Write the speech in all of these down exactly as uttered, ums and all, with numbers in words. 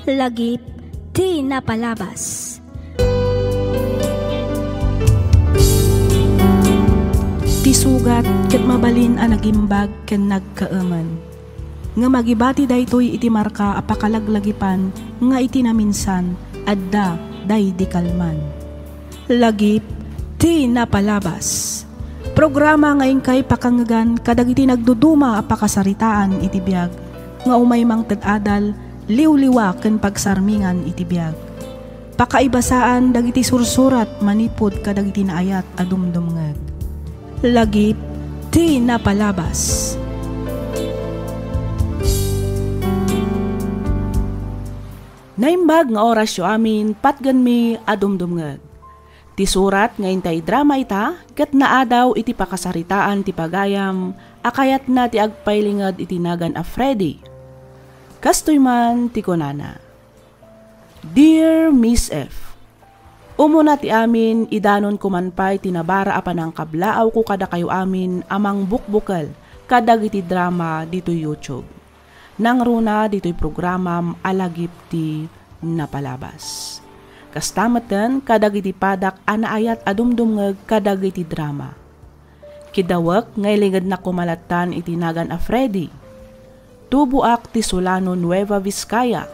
Lagip ti napalabas. Ti sugat ket mabalin a nagimbag ken nagkaemen. Ngem agibati daytoy iti marka a pakalaglagipan nga iti naminsan, adda daydi kalman. Lagip ti napalabas. Programa nga inkay pakangngegan kadagiti nagduduma a pakasaritaan iti biag nga umay mangted adal, liwliwa ken pagsarmingan iti biag. Pakaibasaan dagiti sursurat manipud kadagiti naayat a dumdumngeg. Lagip ti napalabas. Naimbag nga orasyo amin, patgenmi a dumdumngeg. Ti surat nga intay drama ita ket naadaw iti pakasaritaan ti pagayam a kayatna ti agpailinged iti nagan a Freddy. Kastoy man ti kunana, Dear Miss F, umuna ti amin, idanonko man pay ti nabara a panangkablaawko kadakayo amin a mangbukbukel kadagiti drama ditoy YouTube. Nangruna ditoy programam a lagip ti napalabas. Kasta metten kadagiti padak a naayat a dumdumngeg kadagiti drama. Kidawek nga ilingednak koma lattan iti nagan a Freddy. Tuboak ti Solano, Nueva Vizcaya,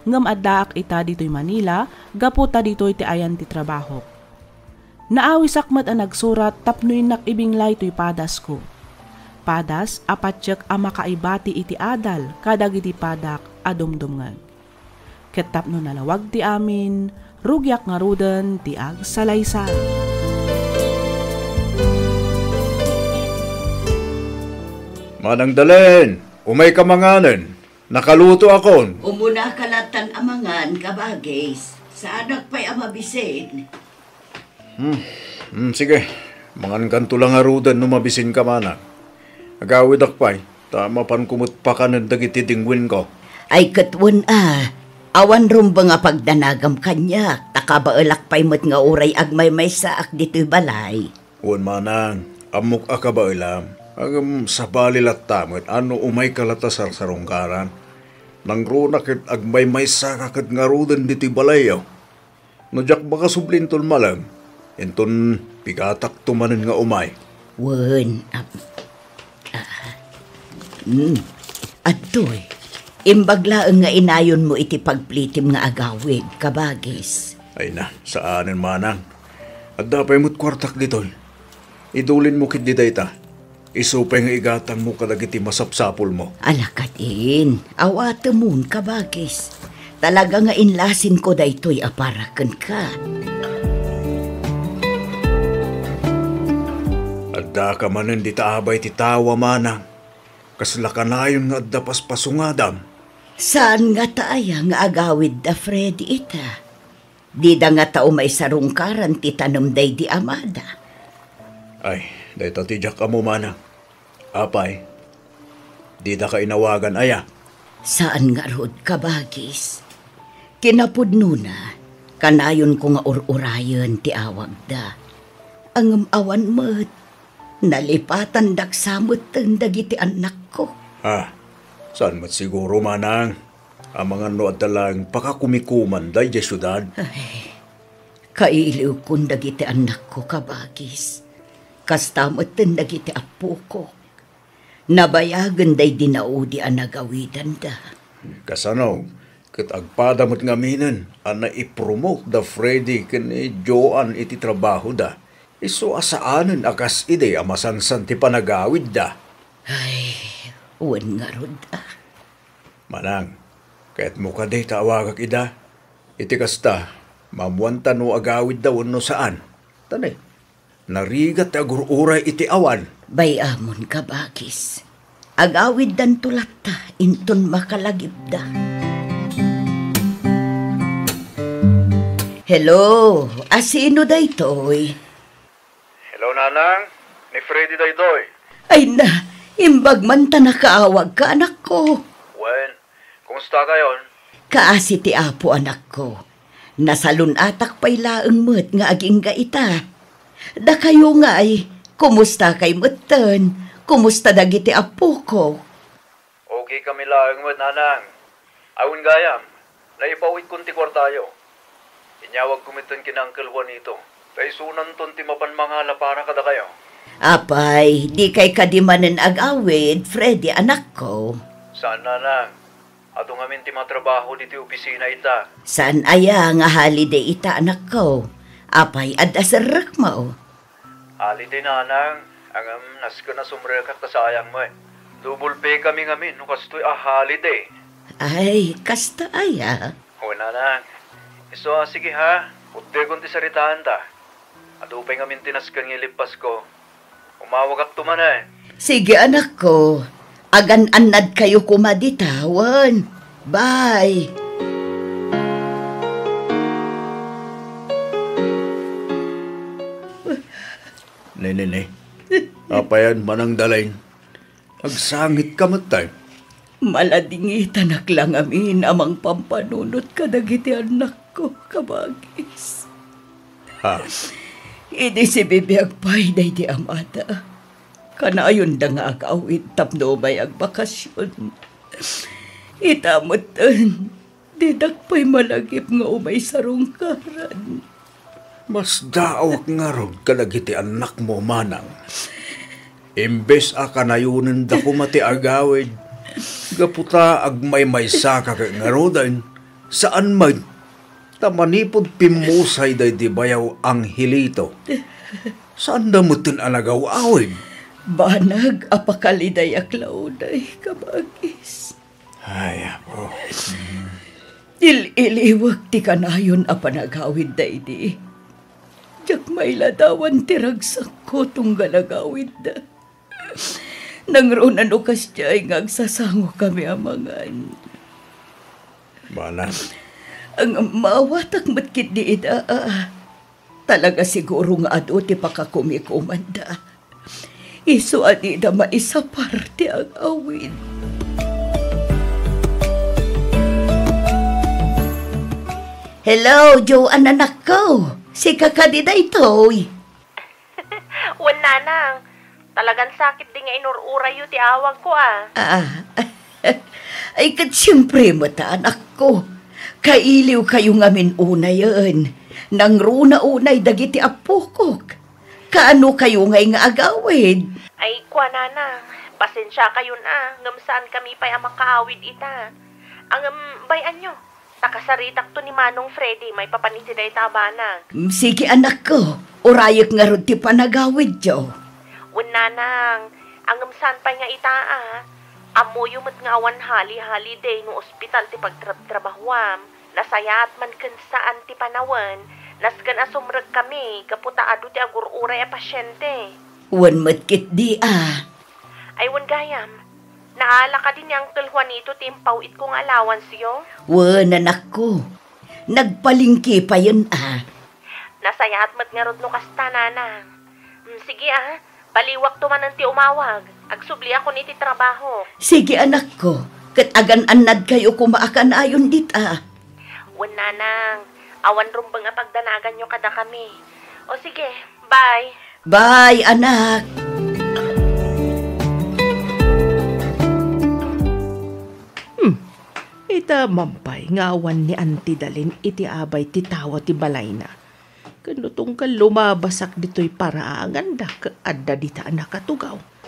ngem addaak ita ditoy Manila gapu ta ditoy ti ayan ti trabahok. Naawisak met a nagsurat tapno innak ibinglay toy padasko. Padas a patiek a makaibati iti adal kadagiti padak a dumdumngeg. Ket tapno nalawag ti amin, rugiak ngaruden ti agsalaysay. Manang Dalen, umayka manganen. Nakalutoakon. Umunaka lattan a mangan, kabagis. Saanak pay a mabisin. Hmm. Hmm, sige. Mangankanto la ngaruden no mabisinka, manang. Agawidak pay, ta mapanko met pakanen dagiti dingwenko. Ay, ket wen a, awan rumbeng a pagdanagam kaniak, ta kabaelak pay met nga uray agmaymaysaak ditoy balay. Wen, manang, ammok a kabaelam. Ngem sabali latta met a no umayka latta sarsarungkaran. Nangruna ket agmaymaysaka ket ngaruden ditoy balayyo. No diak makasubli inton malem, inton pigatakto manen nga umay. Wen, ap-, ah, mm, adtoy. Imbag laeng nga inayonmo iti pagplitim nga agawid, kabagis. Ay na, saanen, manang. Adda pay met kuartak ditoy. Idulinmo ketdi dayta. Isu pay nga igatangmo kadagiti masapsapulmo. Ala kadin, awatemon, kabagis. Talaga nga inlasinko daytoy a para kenka. Addaka manen dita abay ti tawa, manang. Kasla kanayon nga adda paspasungadam. Saan ngata aya nga agawid da Freddy ita? Dida ngata umay sarungkaran ti tanem daydi amada. Ay, dayta ti diak ammo, manang. Apay, didaka inawagan aya? Saan ngarud, kabagis. Kinapudnona, kanayonko nga ur-urayen ti awagda. Ngem awan met, nalipatandak sa metten dagiti annakko. Ah, saan met siguro, manang? Amangan no adda laeng pakakumikuman daydiay siudad? Ay, kailiwkon dagiti annakko, kabagis. Kasta metten dagiti appokok. Nabayagen daydi naudi a nagawidanda. Kasano ket agpada met ngaminen a naipromote da Freddy ken ni Joan iti trabahoda? Isu a saanen a kas idi a masansan ti panagawidda. Ay, wen ngarud a. Manang, kayatmo kadi ta awagak ida? Iti kasta, maammoanta no agawidda wenno saan. Tani, narigat ti agur-uray iti awan. Bay-amon, kabagis. Agawiddanto latta inton makalagipda. Hello, asino daytoy? Hello, Nanang. Ni Freddy daytoy. Ay na, imbag man ta nakaawagka, anakko. Wen, kumusta kayon? Kaasi ti Apo, anakko. Nasalun-atak pay laeng met nga agingga ita. Dakayo ngay, kumusta kay metten? Kumusta dagiti appoko? Okay kami laeng met, Nanang. Awan gayam. Naipawitkon ti kuartayo. Inyawagko metten ken Uncle Juanito, ta isunanton ti mapan mangala para kadakayo. Apay, dikay kadi manen ag-awid, Freddy, anakko? Saan, nanang. Adu ngamin ti matrabaho ditoy opisina ita. Saan aya nga holiday ita, anakko? Apay, adda serrekmo? Holiday, nanang, ngem nasken a sumrekak ta sayang met. Double pay kami ngamin no kastoy a holiday. Ay, kasta aya? Wen, nanang. Isu a, sige ha, utdegon ti saritaanta. Adu pay ngamin ti nasken nga ilippasko. Umawagakto manen. Sige, anakko. Agan-annadkayo koma dita, wen. Bye. Ne, ne, ne. Apayan, Manang Dalain. Agsangitka met, tay. Maladingitanak la ngamin a mangpampanunot kadagiti annakko, kabagis. Ha? Idi sibibiag pay daydi amada, kanayonda nga ag-awid tapno umay agbakasyon. Ita metten, didak pay malagip nga umay sarungkaran. Masdaawak ngarud kadagiti annakmo, manang. Imbes a kanayonenda koma ti agawid, gapu ta agmaymaysaka ket ngaruden, saan met, ta manipud pimmusay daydi bayaw Angelito, saanda metten a nagaw-awid. Banag a pakalidayak la unay, kabagis. Ay, apo. Il-iliwek ti kanayon a panagawid daydi. Diak mailadawan ti ragsakko tunggal agawidda. Nangruna no kasdiay nga agsasangokami a mangan. Manang. Ang maawatak met ketdi ida, a. Talaga siguro nga adu ti pakakumikomanda. Isu a dida maisapar ti ag-awid. Hello, Joan anakko. Sika kadi daytoy? Wen, nanang. Talagan sakit di nga inur-urayyo ti awagko, a. Ah, ay, ket siempre met, anakko. Kailiwkayo ngamin unayen. Nangruna unay dagiti appokok. Kaano kayo ngay nga agawid? Ay, kua, nanang, pasensiakayon a, ngem saan kami pay a makaawid ita. Ngem, bay-anyo, ta kasaritakto ni Manong Freddy maipapan iti dayta a banag. Mm, sige, anakko, urayek ngarud ti panagawidyo. Wen, nanang, ngem saan pay nga ita a. Ammoyo met nga awan hali-holiday no ospital ti pagtrabtrabahoam. Nasayaat man ken saan ti panawen, nasken a sumrekkami gapu ta adu ti agur-uray a pasiente. Wen met ketdi a. Ay wen gayam, naala kadi ni Uncle Juanito ti impaw-itko nga allowanceyo? Wen, anakko. Nagpalengke payen a. Nasayaat met ngarud no kasta, nanang. Mm, sige a, baliwakto manen ti umawag. Agsubliakon iti trabaho. Sige, anakko. Ket agan-annadkayo koma a kanayon dita. Wen, nanang, awan rumbeng a pagdanaganyo kadakami. O sige, bye. Bye, anak. Hmm. Ita man pay nga awan ni Auntie Dalen iti abay ti tawa ti balayna. Ken no tunggal lumabasak ditoy paraanganda ket adda dita a nakatugaw.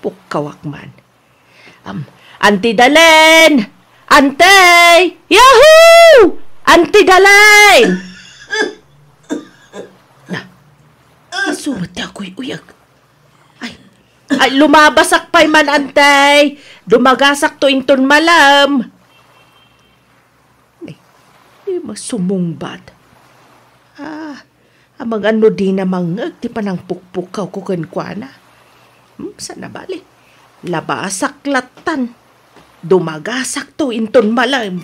Pukkawak man. Am, Auntie Dalen! Auntie! Yahoo! Auntie Dalen! Na, isu met ti aguy-uyag. Ay, ay, lumabasak pay man, Auntie! Dumagasakto inton malem. Ay, di masumungbat. Ah, amangan no dina mangngeg ti panangpukpukkawko kenkuana. Hmm, saan a bali. Labasak lattan. Dumagasakto inton malem.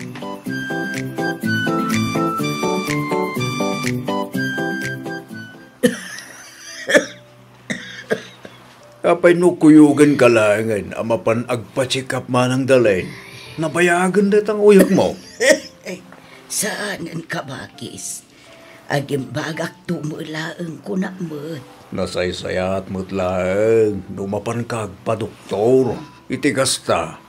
Apay no kuyogenka laengen a mapan agpa-check up, Manang Dalen? Nabayagen dayta nga uyekmo? Saanen, kabakis. Agimbagakto met laeng, kunak met. Nasaysayaat met laeng no mapanka agpadoktor. Iti kasta,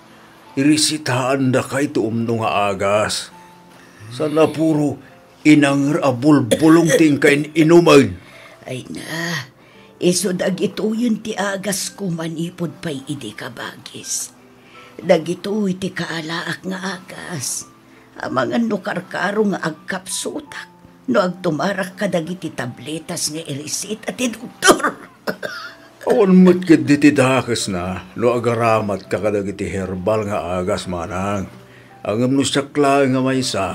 iresetaandakay ti umno nga agas. Saan a puro inanger a bulbulong ti inka in-inumen. Ay na, isu dagitoyen ti agasko manipud pay idi kabagis. Dagitoy ti kaalaak nga agas. Amangan no karkaro nga agkapsutak, no agtumarak kadagiti tabletas nga ireseta ti doktor. Awan met ketdi ti dakesna no agaramat ka kadagiti herbal nga agas, manang. Ngem no siak laeng nga maysa,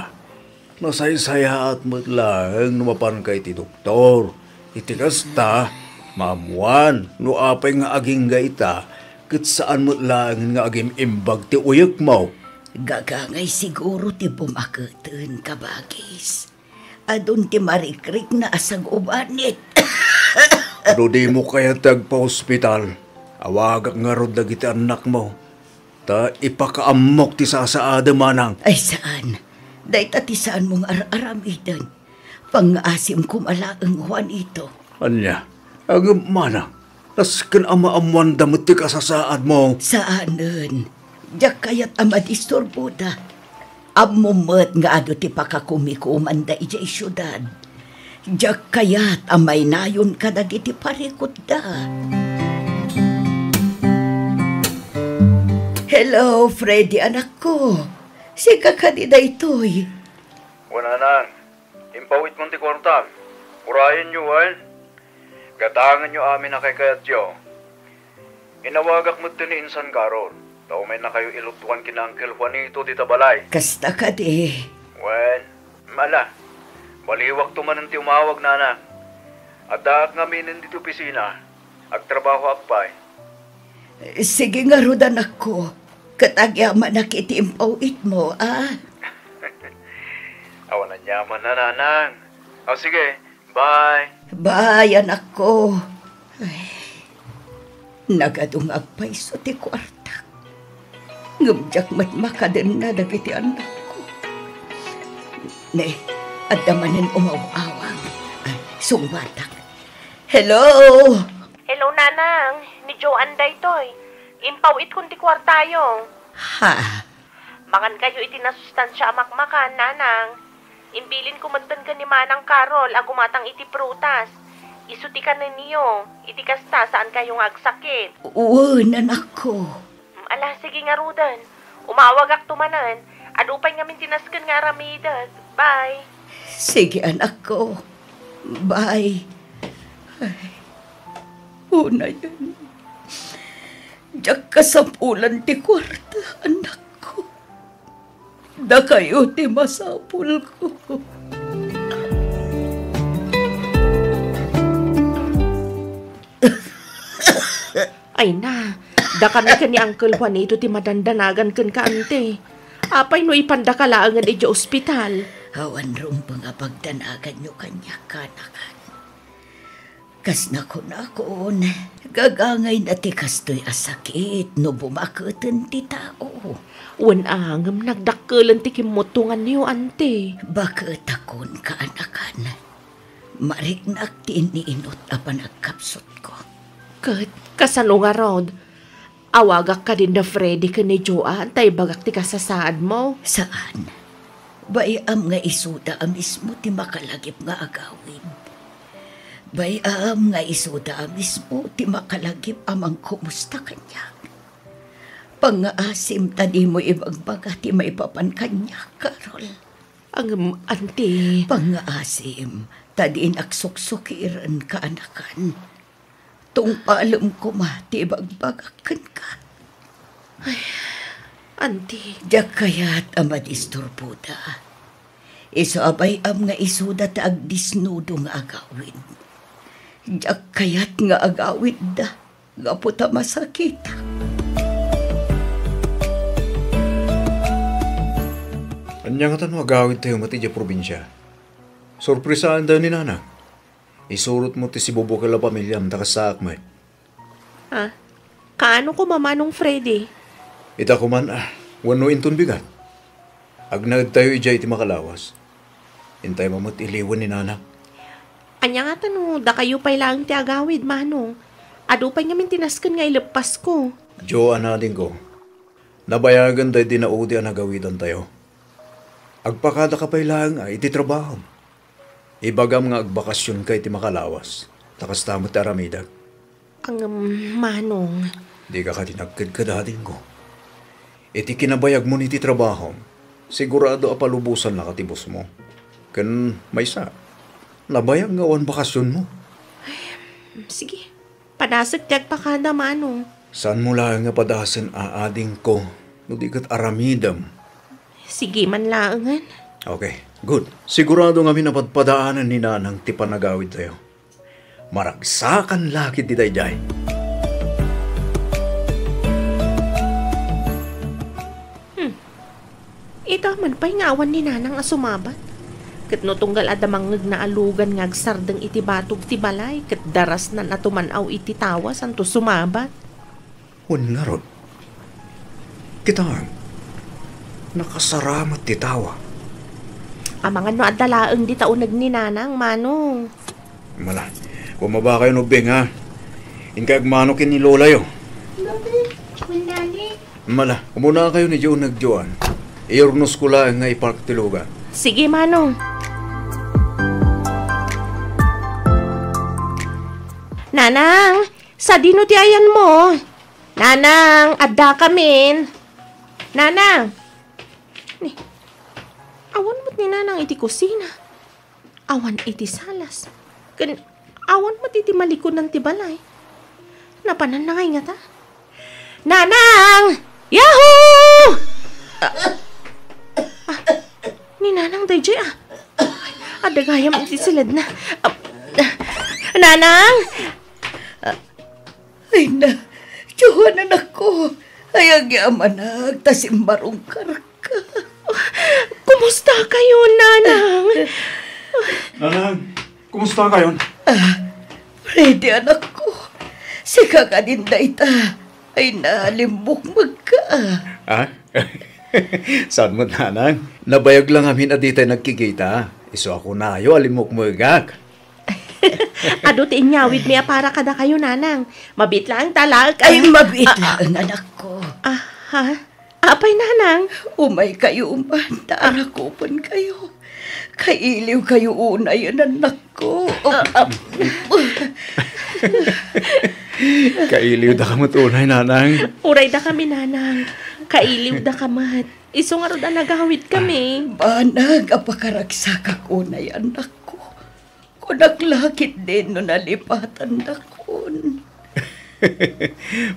nasaysayaat met laeng no mapanka iti doktor. Iti kasta, maammuan no apay nga agingga ita, ket saan met laeng nga agim-imbag ti uyekmo. Gagangay siguro ti bumaketen, kabagis. Adun ti marikrikna a sagubanit. No dimo kayat ti agpaospital, awagak ngarud dagiti annakmo, ta ipakaammok ti sasaadem, manang. Ay, saan. Dayta ti saanmo nga ar-aramiden. Pangngaasim koma laeng, Juanito. Ania? Ngem, manang, nasken a maammoanda met ti kasasaadmo. Saanen. Diak kayat a madisturboda. Ammom met nga adu ti pakakumikomanda idiay siudad. Diak kayat a mainayon kadagiti parikutda. Hello, Freddy, anakko. Sika kadi daytoy? Wen, nanang, impawitmon ti kuartam. Urayenyo, wen? Gatangenyo amin a kaykayatyo. Inawagak met ti ni insan Carol, ta umaynakayo iluttuan ken Uncle Juanito dita balay. Kasta kadi. Wen, ala, baliwakto manen ti umawag, nanang. Addaak ngamin ditoy opisina. Agtrabahoak pay. Sige ngarud, anakko, ket agyamanak iti impaw-itmo, a? Awan aniaman, nanang. O, sige, bye. Bye, anakko. Ay, nagadu nga agpayso ti kuartak. Ngem diak met makadenna dagiti annakko. Ne, adda manen umaw-awang. Ay, sungbatak. Hello? Hello, nanang. Ni Joan daytoy. Impaw-itkon ti kuartayo. Ha? Mangankayo iti nasustansia a makmakan, nanang. Imbilinko metten ken ni Manang Carol a gumatang iti prutas. Isu ti kanenyo. Iti kasta, saankayo nga agsakit. Wen, anakko. Mm, ala, sige ngaruden. Umawagakto manen. Adu pay ngamin ti nasken nga aramidek. Bye. Sige, anakko. Bye. Ay, unayen. Diak kasapulan ti kuarta, anakko. Dakayo ti masapulko. Ay na, dakami ken ni Uncle Juanito ti madandanagan kenka, ante. Apay no ipandaka laengen idiay ospital? Awan rumbeng a pagdanaganyo kaniak, kanakan. Kas nakunakon, gagangayna ti kastoy a sakit no bumaketen ti tao. Wen a, ngem nagdakkelen ti kimmuttonganyo, ante. Baketakon, kaanakan. Mariknak ti inniinut a panagkapsutko. Ket kasano ngarud? Awagak kadin da Freddy ken ni Joan ta ibagak ti kasasaadmo? Saan. Bay-am nga isuda a mismo ti makalagip nga agawid. Bay-am nga isuda a mismo ti makalagip a mangkumusta kaniak. Pangngaasim ta dimo ibagbaga ti maipapan kaniak, Carol. Ngem, anti. Pangngaasim ta dinak suksukiren, kaanakan. Tungpalem koma ti ibagbagak kenka. Ay, anti. Diak kayat a madisturboda. Isu a bay-am nga isuda ti agdisnudo nga agawid. Diak kayat nga agawidda gapu ta masakitak. Ania ngata no agawidtayo met idiay probinsia? Sorpresaentayo ni Nanang. Isurotmo ti sibubukel a pamiliam ta kasaak met. Ah, kaano koma, Manong Freddy? Ita koman, ah, wenno inton bigat. Agnaedtayo idiay iti makalawas. Intaymo met iliwen ni Nanang. Ania ngata no dakayo pay laeng ti agawid, Manong? Adu pay ngamin ti nasken nga ileppasko. Joan, adingko. Nabayagen daydi naudi a nagawidantayo. Agpakadaka pay laeng a iti trabahom. Ibagam nga agbakasionka iti makalawas, ta kasta met ti aramidek. Ngem, Manong. Dika kadi nagkedked, adingko. Iti kinabayagmon iti trabahom, sigurado a palubosannaka ti busmo. Ken maysa, nabayag nga awan bakasionmo. Sige, padasek ti agpakada, Manong. Saanmo laeng nga padasen, adingko, no di ket aramidem. Sige man laengen. Okay, good. Sigurado ngamin a padpadaanen ni Nanang ti panagawidtayo. Maragsakan la ketdi daydiay. Hmm. Ita man pay nga awan ni Nanang a sumabat. Ket no tunggal adda mangngegna a lugan nga agsardeng iti batog ti balay, ket darasnan a tuman-aw iti tawa, santo sumabat. Wen ngarud, kitaem, nakasaramat ti tawa. Amangan no adda laeng dita uneg ni Nanang, Manong. Mala, bumaba kayo, Nubing, ha? Inkay agmano ken ni Lolayo. Lola, Nani. Mala, umuna kayo ni Joan nagjoan. Iurnos ko laeng nga ipark ti lugan. Sige, Manong. Nanang, sadino ti ayanmo? Nanang, adda kamin. Nanang. Ni, awan met ni Nanang iti kusina. Awan iti salas. Ken awan met iti malikudan ti balay. Napananna ngay ngata? Nanang! Yahoo! Ah, ah, ni Nanang daydiay, ah. Adda gayam iti siledna. Ah, ah, Nanang! Ay na, Joan, anakko, ay agyamanak ta simmarungkarka. Kumusta kayo, Nanang? Nanang, kumusta kayo? Ah, Freddy, anakko. Sika kadin dayta. Ay na, limmukmegka. Ah? Saan mo, Nanang? Nabayag lang amin a ditay nagkikita. Isu a kunayo a limmukmegak. Adu ti inyawidmi a para kadakayo, Nanang. Mabiit laeng ta alaek, Ay, ah, mabiit ah, ah. laeng, anakko. Ah, ha? Apay, Nanang? Umay kayo man, ta Ah. arakupen kayo. Kailiw kayo unay, anakko. Ah. Kailiw da ka met unay, Nanang. Uray da kami, Nanang. Kailiw da ka met. Isu ngarud a nagawid kami. Ah. Banag a pakaragsakak unay, anakko. Kunak la ketdin no nalipatandakon.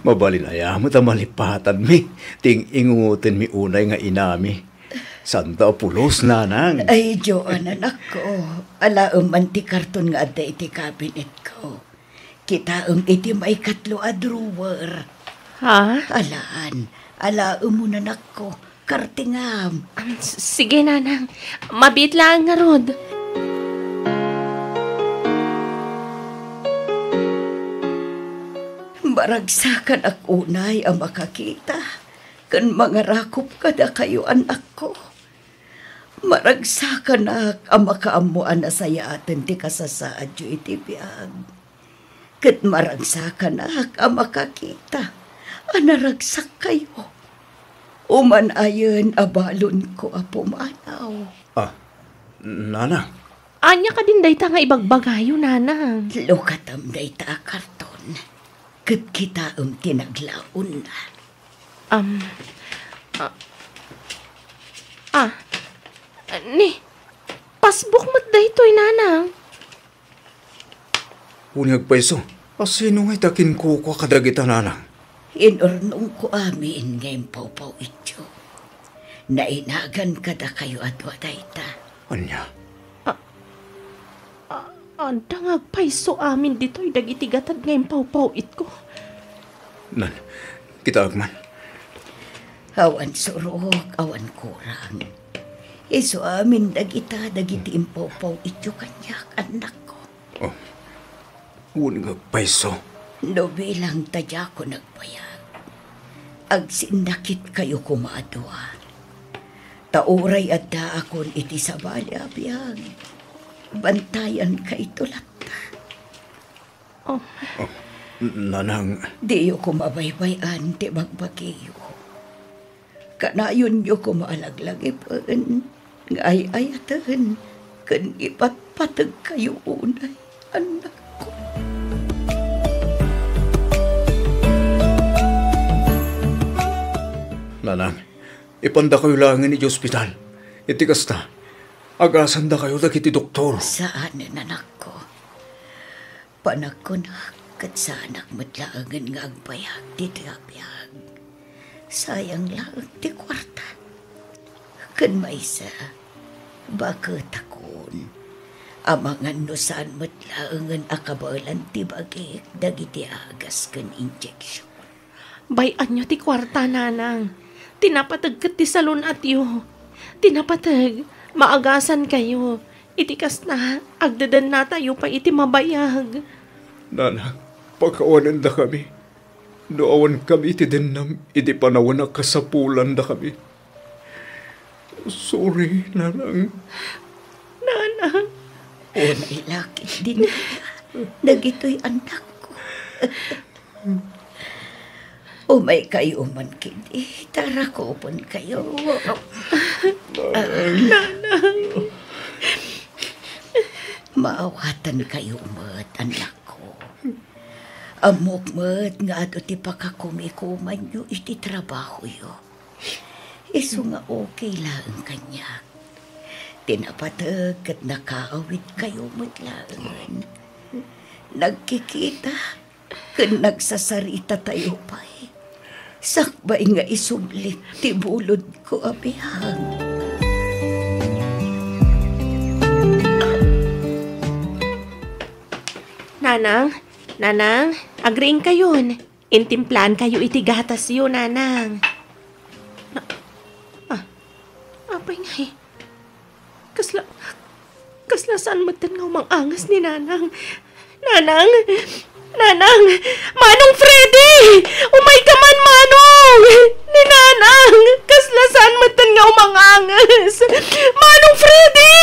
Mabalin aya met a malipatanmi ti ing-ingutenmi unay nga inami. Santa a pulos, Nanang. Ay, Joan, anakko. Alaem man ti karton nga adda iti kabinetko. Kitaem iti maikatlo a drawer. Ha? Alaan. Alaem mo, anakko. Kartingam. Am, s-, sige, Nanang. Mabiit laeng ngarud. Maragsakanak unay a makakita ken mangarakop kadakayo, anakko. Maragsakanak a makaammo a nasayaaten ti kasasaadyo iti biag. Ket maragsakanak a makakita a naragsakkayo. Umanayen a balonko a pumanaw. Ah, Nanang. Ania kadin dayta nga ibagbagayo, Nanang? Lukatem dayta a karton, ket kitaem ti naglaonna. Am, ah, ah, ni, passbook met daytoy, Nanang. Wen nga agpayso, asino ngay ta kinkukua kadagita, Nanang? Inurnongko amin nga impawpaw-ityo. Nainagan kadakayo a dua dayta. Ania? Ah, ah, adda nga agpayso amin ditoy dagiti gatad nga impawpaw-itko. Nan, kitaek man. Awan surok, awan kurang. Isu amin dagita dagiti impawpaw-ityo kaniak, annakko. Oh, wen nga agpayso. No bilang ta diakon nagbayag, agsinnakitkayo koma a dua. Ta uray addaakon iti sabali a biag, bantayankayto latta. Oh. Oh, Nanang. Diyo koma baybay-an ti bagbagiyo. Kanayonyo koma a laglagipen. nga ay-ayaten ken ipatpateg kayo unay, annakko. Nanang, ipanda kayo laengen iti ospital. Iti kasta, agasanda kayo dagiti doktor. Saan, anakko. Panagkunak ket saanak met laengen nga agbayag ditoy a biag. Sayang laeng ti kuarta. Ken maysa, baketakon, amangan no saan met laengen a kabaelan ti bagik dagiti agas ken injection. Bay-anyo ti kuarta, nanang. Ti napateg ket ti salun-atyo. Ti napateg, maagasan kayo. Iti kasta, agdedennatayo pay iti mabayag. Nanang, pakawanendakami. No awankami iti dennam iti panawen a kasapulandakami. Sorry, Nanang. Nanang. Unay la ketdin aya dagitoy, annakko. Umaykayo man ketdi, ta rakupenkayo. Nanang. Maawatan kayo met, annakko. Ammok met nga adu ti pakakumikumanyo iti trabahoyo. Isu nga okay laeng kaniak. Ti napateg ket nakaawidkayo met laengen. Nagkikita ken nagsasarita tayo pay. Sakbay nga isubli ti bulodko a biag. Nanang, Nanang, agriingkayon. Intimplaankayo iti gatasyo, Nanang. Na-, ah, apay ngay? Kasla, kasla saan metten nga umang-anges ni Nanang. Nanang! Nanang! Manong Freddy! Umayka man, Manong! Ni Nanang! Kasla saan metten nga umang-anges! Manong Freddy!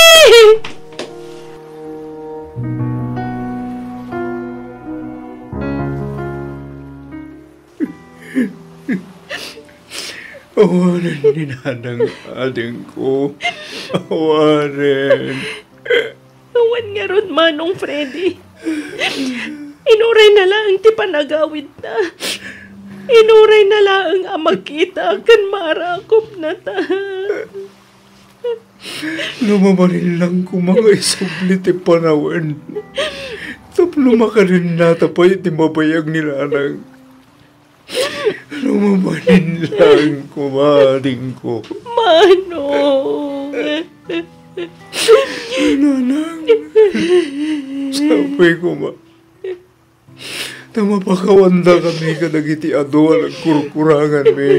Awanen ni Nanang, adingko. Awanen. Awan ngarud, Manong Freddy. Inuray na laeng ti panagawidta. Inuray na laeng a makita ken maarakupnata. No mabalin lang koma nga isubli ti panawen tapno makadennata pay iti mabayag ni Nanang. No mabalin lang koma, adingko. Manong! Nanang, sapay koma ta mapakawandakami kadagiti adu a nagkurkuranganmi.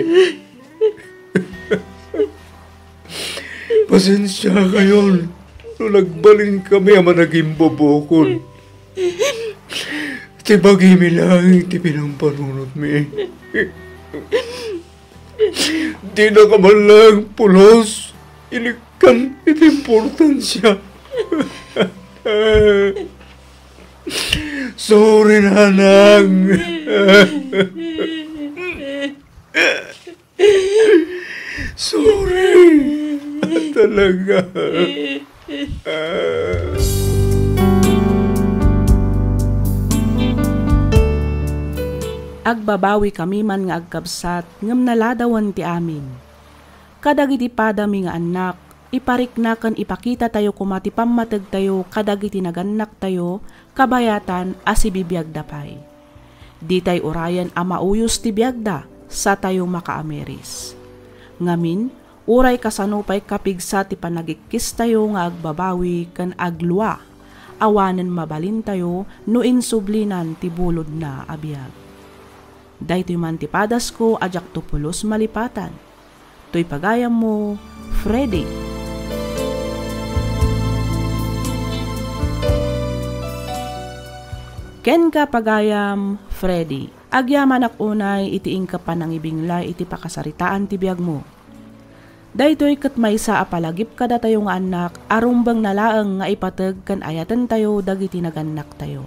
Pasensiakayon no nagbalinkami a managimbubukod. Ti bagimi laeng ti pinampanunotmi. Dinaka man laeng pulos inikkan iti importansia. Sorry, Nanang. Sorry. Talaga. Agbabawikami man nga agkabsat, ngem naladawen ti amin. Kadagiti padami nga annak, iparikna ken ipakitatayo koma ti pammategtayo kadagiti nagannaktayo, kabayatan a sibibiagda pay. Ditay urayen a mauyos ti biagda, satayo makaamiris. Ngamin, uray kasano pay kapigsa ti panagikkistayo nga agbabawi ken aglua, awanen mabalintayo no insublinan ti bulodna a biag. Daytoy man ti padasko a diakto pulos malipatan. Toy pagayammo, Freddy. Kenka, pagayam, Freddy. Agyamanak unay iti inka panangibinglay iti pakasaritaan ti biagmo. Daytoy ket maysa a palagip kadatayo nga annak a rumbengna laeng nga ipateg ken ayatentayo dagiti nagannaktayo.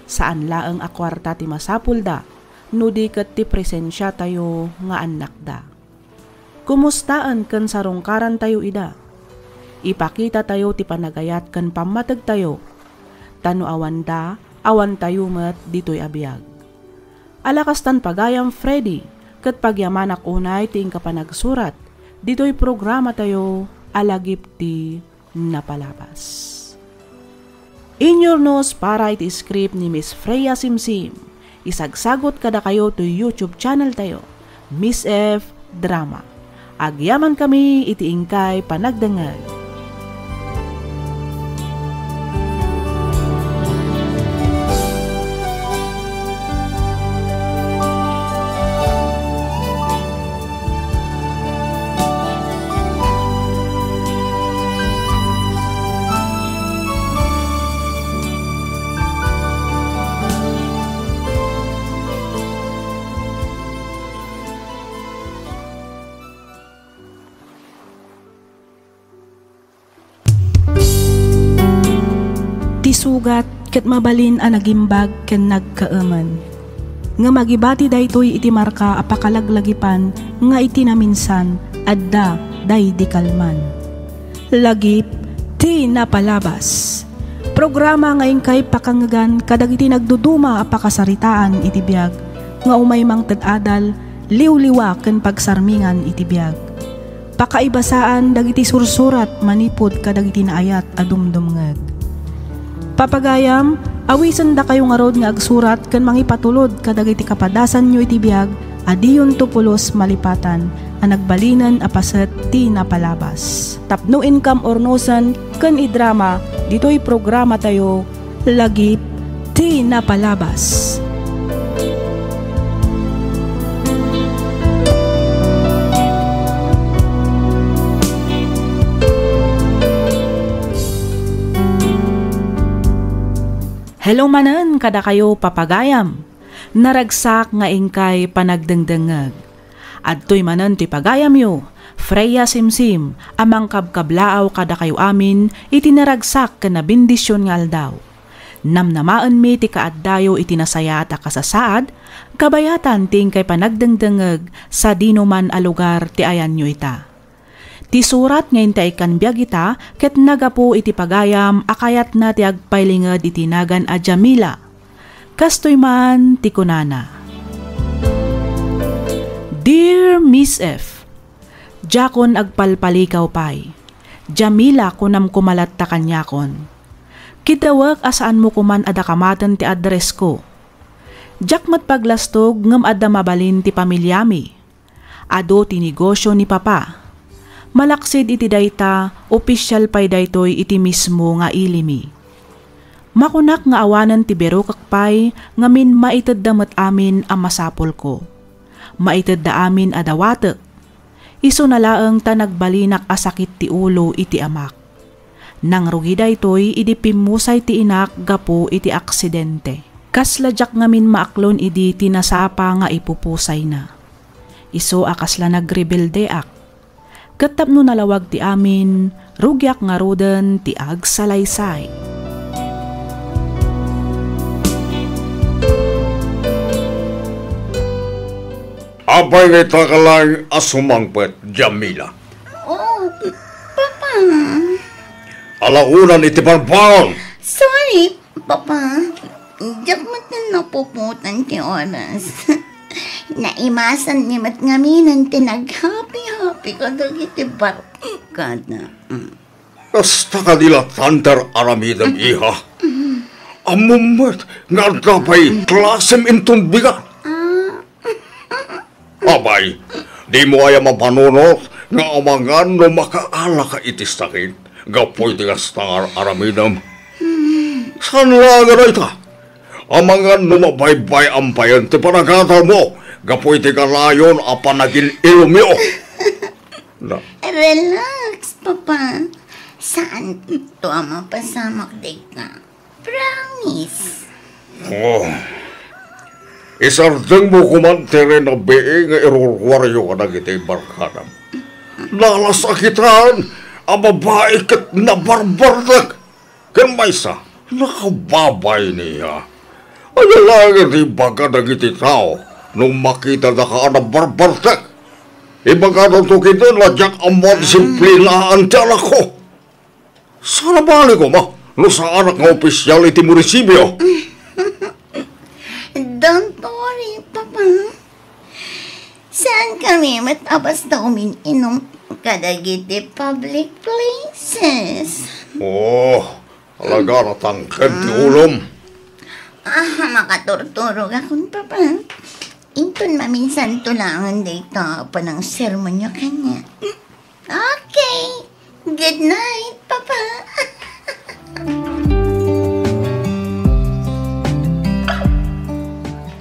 Saan laeng a kuarta ti masapulda, no di ket ti presensiatayo nga annakda. Kumustaen ken sarungkarantayo ida. ipakitatayo ti panagayat ken pammategtayo. Ta no awanda, awantayo met ditoy a biag. Ala kastan pagayam Freddy, ket pagyamanak unay ti inka panagsurat ditoy programatayo a Lagip ti Napalabas. Inyurnos para iti script ni Miss Freya Simsim, isagsagut kadakayo toy YouTube channel tayo, Miss F Drama. Agyamankami iti inkay panagdengngeg. Ti sugat ket mabalin a nagimbag ken nagkaemen. Ngem agibati daytoy iti marka a pakalaglagipan nga iti naminsan, adda daydi kalman. Lagip ti Napalabas. Programa nga inkay pakangegan kadagiti nagduduma a pakasaritaan iti biag nga umay mangted adal, liwliwa ken pagsarmingan iti biag. Pakaibasaan dagiti sursurat manipud kadagiti naayat a dumdumngeg. Papagayam, awisendakayo ngarud nga agsurat ken mangipatulod kadagiti kapadasanyo iti biag a diyonto pulos malipatan a nagbalinen a paset ti napalabas. Tapno inkam urnosen ken idrama ditoy programatayo, Lagip ti Napalabas. Hello manen kadakayo, papagayam. Naragsak nga inkay panagdengdengngeg. Adtoy manen ti pagayamyo, Freya Simsim, a mangkabkablaaw kadakayo amin iti naragsak ken nabendision nga aldaw. Namnamaenmi ti kaaddayo iti nasayaat a kasasaad, kabayatan ti inkay panagdengdengngeg sadinoman a lugar ti ayanyo ita. Ti surat nga intay ikkan biag ita ket naggapu iti pagayam a kayatna ti agpailinged iti nagan a Jamila. Kastoy man ti kunana, Dear Miss F, diakon agpalpalikaw pay. Jamila kunam koma latta kaniakon. Kiddawek a saanmo koman a dakamaten ti addressko. Diak met paglastog ngem adda mabalin ti pamiliami. Adu ti negosio ni Papa. Malaksid iti dayta, opisial pay daytoy iti mismo nga ilimi. Makunak nga awanen ti birokek pay ngamin maitedda met amin a masapulko. Maitedda amin a dawatek. Isuna laeng ta nagbalinak a sakit ti ulo iti amak. Nangrugi daytoy idi pimmusay ti inak gapu iti aksidente. Kasla diak ngamin maaklon idi ti nasapa nga ipupusayna. Isu a kasla nagrebeldeak. Ket tapno nalawag ti amin, rugiak ngaruden ti agsalaysay. Apay nga ita ka laeng a sumangpet, Jamila? Oh, Papa. Alaonan iti barbaraon. Sorry, Papa. Diak met napuputan ti oras. Naimasanmi met ngaminen ti naghapi-hapi kadagiti barkada. Mm. Kasta kadi la tanter aramidem, iha. Ammom met nga adda pay klasem inton bigat. Ah. Apay, dimo aya mapanunot nga amangan no makaalaka iti sakit gapu iti kasta nga ar-aramidem? Saan la nga dayta? Amangan no mabaybay-am payen ti panagatalmo gapu iti kanayon a panagin-ilumyo. Na. Relax, Papa. Saanto a mapasamak dayta. Promise. Oh. Isardengmo koman ti rinabii nga iruruaryo kadagiti barkadam. Nalasakitan a babai ket nabarbartek. Ken maysa, nakababay niya. Ania laeng ti ibaga dagiti tao no makitada ka a nabarbartek? Ibagadanto ketdi a diak ammo a disiplinaan ti anakko. Saan a bale koma no saanak nga opisial iti munisipio? Don't worry, Papa. Saan kami met a basta umin-inum kadagiti public places. Oh, talaga natangken ti ulom. Ah, makaturturog akon, Papa. Inton maminsan to laeng dayta panangsermonyo kaniak. Okay. Good night, Papa.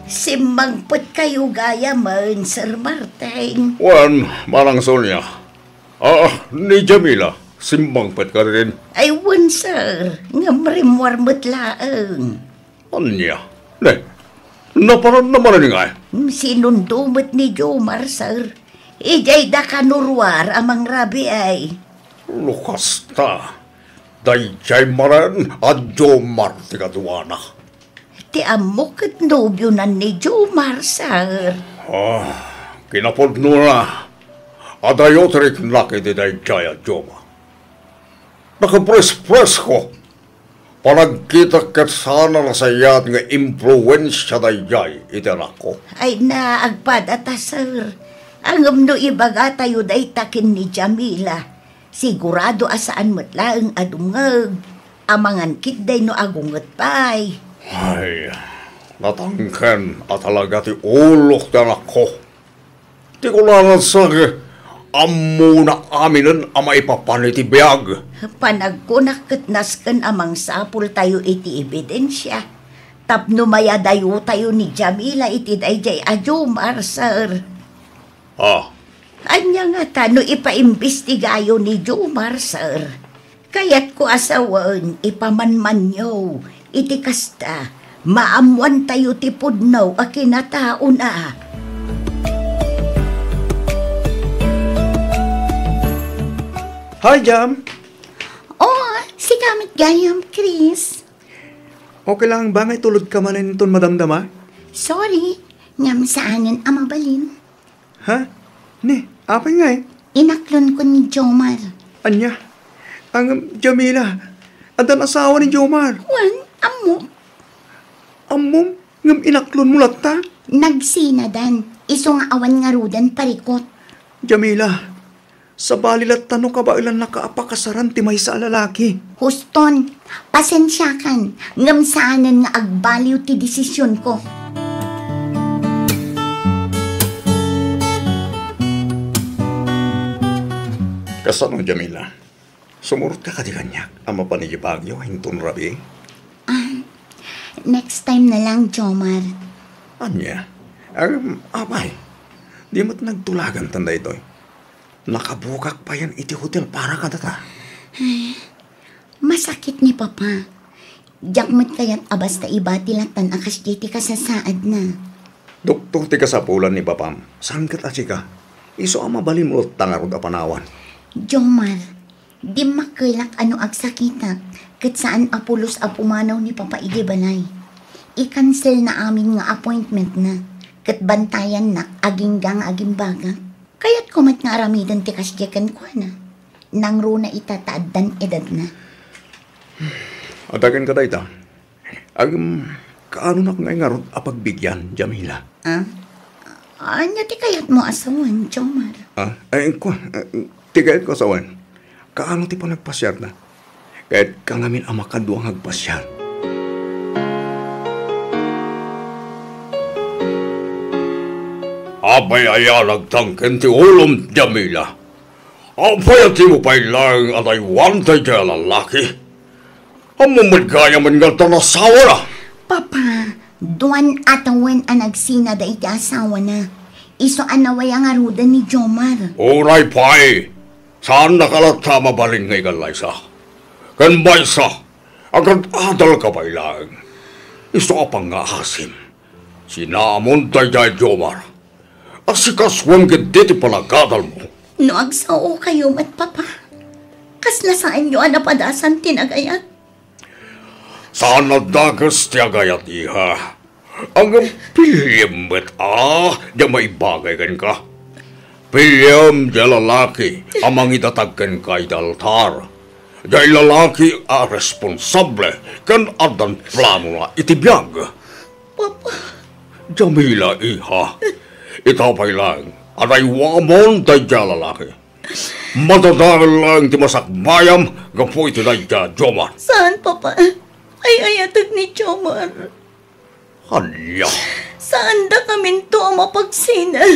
Simmangpet kayo gayamen, Sir Martin. Wen, Manang Sonia. Ah, ni Jamila, simmangpet kadin? Ay, wen, sir. Ngem rimmuar met laeng. Ania? Ne, napanan na manen ngay? Sinundo met ni Jomar, sir. Idiay da kanuruar a mangrabiay. No kasta, daydiay manen a Jomar ti kaduana. Ti ammok ket nobionan ni Jomar, sir. Ah, kinapudnona. Adayo ti riknak iti daydiay a Jomar. Nakapres-presko. Panagkitak ket saan a nasayaat nga impluensia daydiay iti anakko. Ay na, agpadata, sir. Ngem no ibagatayo dayta ken ni Jamila, sigurado a saan met laeng a dumngeg. Amangan ketdi no agunget pay. Ay, natangken a talaga ti ulok ti anakko. Ti kunana, sir, ammona aminen a maipapan iti biag. Panagkunak ket nasken a mangsapultayo iti ebidensia tapno mayadayotayo ni Jamila iti daydiay a Jomar, sir. Ah. Ania ngata no ipaimbestigayo ni Jomar, sir? Kayatko a sawen, ipamanmanyo iti kasta, maammoantayo ti pudno a kinataona. Hi, Jam! Oh, sika met gayam, Chris. Okay lang ba nga itulodka manen inton madamdama? Sorry, ngem saanen a mabalin. Ha? Ni, apay ngay? Inaklonko ni Jomar. Ania? Ngem, Jamila, addan asawa ni Jomar? Wen, ammok. Ammom? Ngem inaklonmo latta? Nagsinadan. Isu nga awan ngaruden parikut. Jamila, sabali latta no kabaelannaka a pakasaran ti maysa a lalaki. Huston, pasensiakan, ngem saanen nga agbaliw ti desisionko. Kasano, Jamila? Sumurotka kadi kaniak a mapan idiay Baguio inton rabii? Ah, next time na lang, Jomar. Ania? Em, apay, di met nagtulagantan daytoy? Nakabugak payen iti hotel para kadata. Ay, masakit ni Papa. Diak met kayat a basta ibati lattan a kasdiay ti kasasaadna. Doktor ti kasapulan ni Papam, saan ket a sika? Isu a mabalinmo latta ngarud a panawan. Jomar, dimmakkelak a no agsakitak, ket saan a pulos a pumanaw ni Papa idiay balay. I-cancel na amin nga appointmentna, ket bantayannak agingga nga agimbagak. Kayatko met nga aramiden ti kasdiay kenkuana. Nangruna ita ta addan edadna. Adda kenka dayta? Agem, kaanonak ngay ngarud a pagbigian, Jamila? Ah? Ania ti kayatmo a sawen, Jomar? Ah, ay, kua, ah, ti kayatko a sawen, kaano ti panagpasiarna? Kayatka ngamin a makadua nga agpasiar. Apay aya nagtangken ti ulom, Jamila? Apay a dimo pay laeng adaywan daydiay a lalaki? Ammom met gayamen nga addan asawana? Papa, duan a tawen a nagsinada iti asawana. Isu a nawaya ngaruden ni Jomar. Uray pay, saannaka latta a mabalin nga igallaysa. Ken maysa, agad-adalka pay laeng. Isu a pangngaasim, sinamon daydiay Jomar. Asikasuem ketdi ti panagadalmo. No agsaokayo met, Papa, kasla saanyo a napadasan ti nagayat? Saan a dakes ti agayat, iha. Ngem piliem met a diay maibagay kenka. Piliem diay lalaki a mangidatag kenka iti altar. Daydiay lalaki a responsable ken addan planona iti biag. Papa. Jamila, iha, ita pay laeng a daywaamon daydiay a lalaki. Madadael laeng ti masakbayam gapu iti daydiay a Jomar. Saan, Papa? Ay-ayatek ni Jomar. Ania? Saan dakaminto a mapagsina?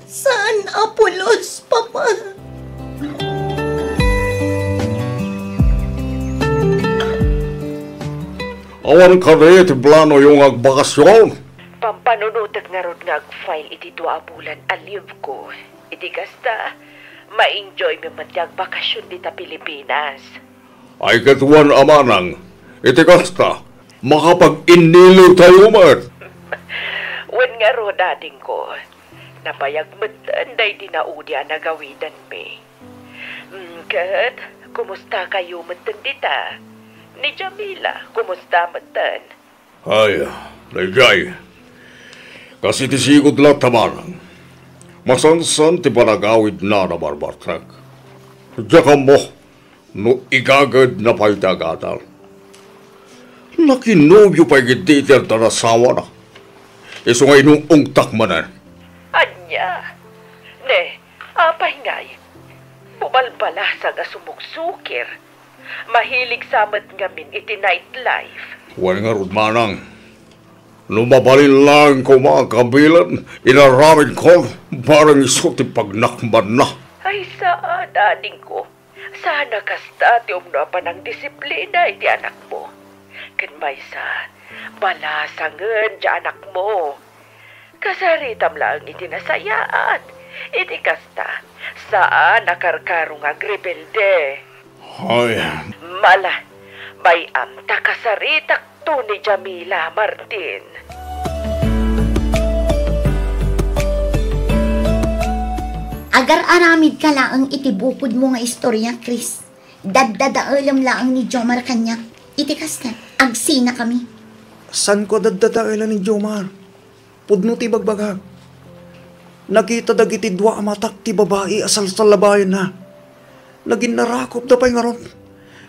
Saan a pulos, Papa? Awan kadi ti planoyo nga agbakasyon? Pampanunotek ngarud nga ag-file iti dua a bulan a leave ko. Iti kasta, ma-enjoy mi met ti agbakasyon dita Pilipinas. Ay, ket wen a manang, iti kasta, makapag-innilotayo met. Wen ngarud, adingko, nabayag metten daydi naudi a nagawidanmi. Mm, ket, kumustakayo metten dita? Ni Jamila, kumusta metten? Ay, daydiay. Kas iti sigud latta, manang, masansan ti panagawidna a nabarbartek. Diak ammo no igagedna pay ti agadal. Nakinobio pay ketdi ti adda asawana. Isu nga inung-ungtak manen. Ania? Ne, apay ngay? Bumalbalasang a sumuksukir. Mahilig sa met ngamin iti nightlife. Wen ngarud, manang, no mabalin laeng koma a kabilen inaramidko, bareng isu ti pagnakmanna. Ay, saan, adingko. Saan a kasta ti umno a panangdisiplina iti anakmo. Ken maysa, balasangen ti anakmo. Kasaritam laeng iti nasayaat. Iti kasta, saan a karkaro nga agrebelde. Ay. Mala, bay-am ta kasaritakto ni Jamila, Martin. Agar-aramidka laeng iti bukodmo nga istoria, Chris. Daddadaelem laeng ni Jomar kaniak. Iti kasta, agsinakami. Saanko a daddadaelan ni Jomar. Pudno ti ibagbagak. Nakita dagiti dua a matak ti babai a salsallabayanna. Naginnarakupda pay ngarud.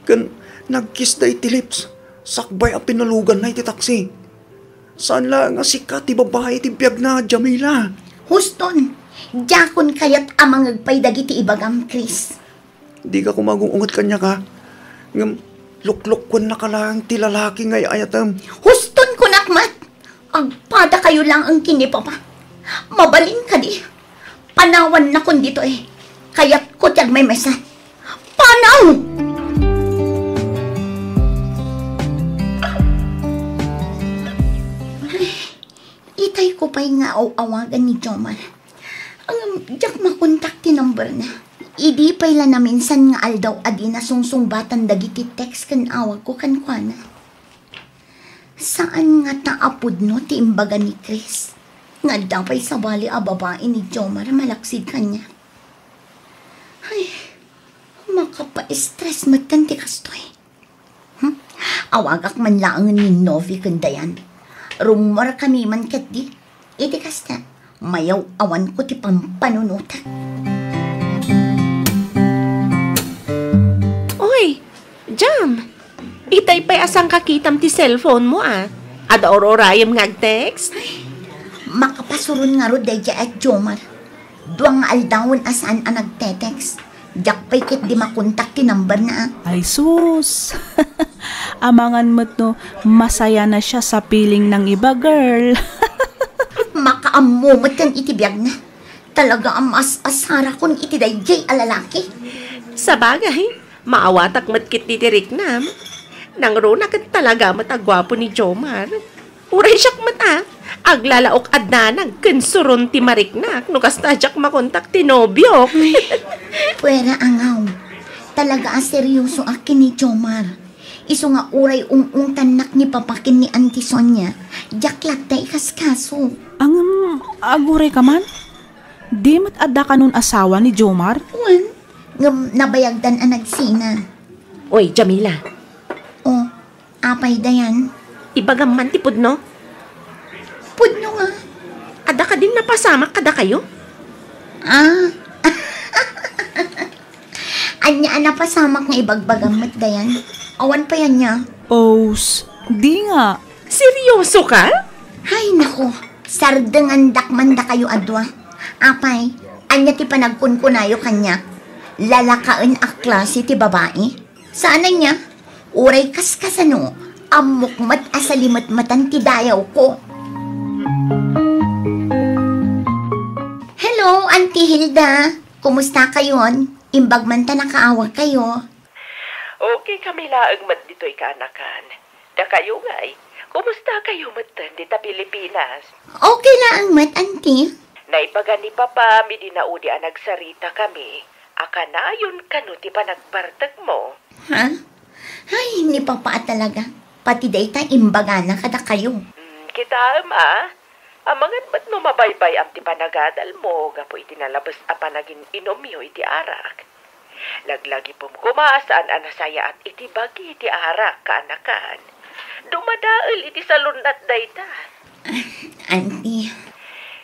Ken nagkissda iti lips, sakbay a pinaluganna iti taksi. Saan laeng a sika ti babai iti biagna, Jamila. Huston, diakon kayat a mangngeg pay dagiti ibagam, Chris. Dika koma agung-unget kaniak, a. Ngem luklukkuennaka laeng ti lalaki nga ay-ayatem. Huston, kunak met! Agpadakayo laeng ken ni Papa. Mabalin kadi? Panawannakon ditoy. Kayatko ti agmaymaysa. Panaw! Ay, itayko pay nga aw-awagan ni Jomar. Ngem diak makontak ti number na. Idi pay la naminsan nga aldaw a dina sungsungbatan dagiti text ken awagko kenkuana. Saan ngata a pudno ti imbaga ni Chris nga adda pay sabali a babai ni Jomar a malaksid kaniak. Ay, makapaestres metten ti kastoy. Hmm? Awagak man laengen ni Novi ken Dayan. Rummuarkami man ketdi. Iti kasta, mayaw-awanko ti pampanunotak. Oy, Jam! Itay pay a sangkakitam ti cellphone mo, a. Adda ur-urayem nga agtext? Ay, makapasuron ngarud daydiay a Jomar. Dua nga aldawen a saan a nagtetext. Diak pay ketdi makontak ti number na, a. Ay sus! Amangan met no masaya na siya sa piling ng iba, girl. Makaammo met ken iti biag na. Talaga a mas asarakon iti daydiay a lalaki. Sabagay, maawatak met ketdi ti riknam. Nangruna ket talaga met a guapo ni Jomar. Uray siak met a, aglalaok a danag ken suron ti mariknak no kasta diak makontak ti nobiok. Ay, puera a ngaw. Talaga a seryosoak ken ni Jomar. Isu nga uray ung-ungtannak ni Papa ken ni Auntie Sonia, diak latta ikaskaso. Ngem, aguray ka man? Di met adda kanon asawa ni Jomar? Wen, ngem nabayagdan a nagsina. Oy, Jamila. Oh, apay, Dayan? Ibagam man ti pudno. Pudno nga? Adda kadin napasamak kadakayo? Ah. Ania a napasamak nga ibagbagam met dayan? Awan pay ania? Os, di nga. Seryoso ka? Hay nako, sardengandak man dakayo a dua. Apay, ania ti panagkunkunayo kaniak? Lalakaen a klase ti babai? Saan ania? Uray kaskasano, ammok met a salimetmetan ti dayawko. Hello, Auntie Hilda. Kumusta kayon? Imbag man ta nakaawag kayo. Okay kami laeng met ditoy kaanakan. Dakayo ngay, kumusta kayo metten dita Pilipinas? Okay laeng met, Auntie. Naibaga ni Papa idi naudi a nagsarita kami a kanayon kano ti panagbartekmo. Ha? Ay, ni Papa a talaga. Pati dayta imbagana kadakayo. Hmm, kitaem a. Amangan met no mabaybay-am ti panagadalmo gapu iti nalabes a panagin-inumyo iti arak. Laglagipem koma a saan a nasayaat iti bagi ti arak, kaanakan. Dumadael iti salunnat dayta. Ah, Auntie.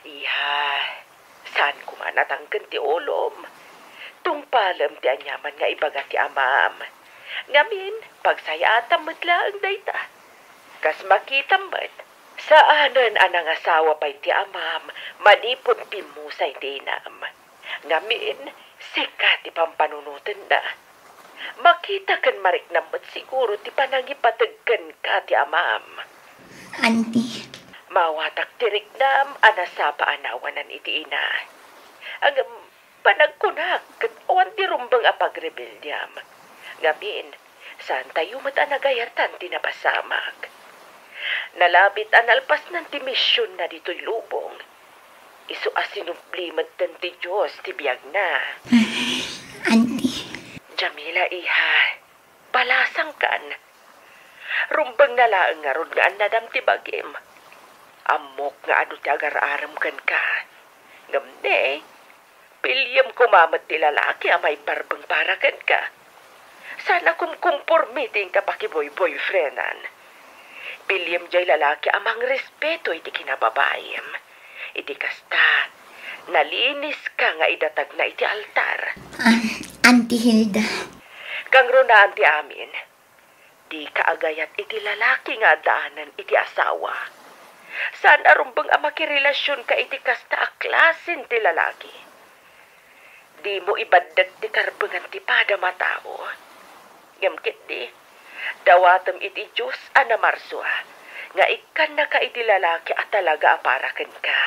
Iha, saan koma natangken ti ulom. Tungpalem ti aniaman nga ibaga ti amam. Ngamin, pagsayaatam met laeng dayta. Kas makitam met, saanen a nangasawa pay ti amam manipud pimmusay ti inam. Ngamin, sika ti pampanunotenna. Makita ken mariknam met siguro ti panangipateg kenka ti amam. Auntie. Mawatak ti riknam a nasapa a nawanan iti ina. Ngem panagkunak ket awan ti rumbeng a pagrebeldiam. Ngamin, saantayo met a nagayatan ti napasamak. Nalabit a nalpasnan ti missionna ditoy lubong. Isu a sinubli metten ti Dios ti biagna. Ay, Auntie. Jamila, iha, palasangkan. Rumbengna laeng ngarud nga annadam ti bagim. Ammok nga adu ti agar-arem kenka. Ngem ne, piliem koma met ti lalaki a maiparbeng para kenka. Saan a kumkumpormi ti inka pakiboy-boyfriendan. Piliem jay lalaki a mangrespeto iti kinababaim. Iti kasta, naliniska nga idatagna iti altar. Ah, Auntie Hilda. Kangrunaan ti amin, dika agayat iti lalaki nga addaanen iti asawa. Saan a rumbeng a makirelasionka iti kasta a klasen ti lalaki. Dimo ibaddek ti karbengan ti padam a tao. Ngem ketdi, dawatem iti Dios a namarsua nga ikkannaka iti lalaki a talaga a para kenka.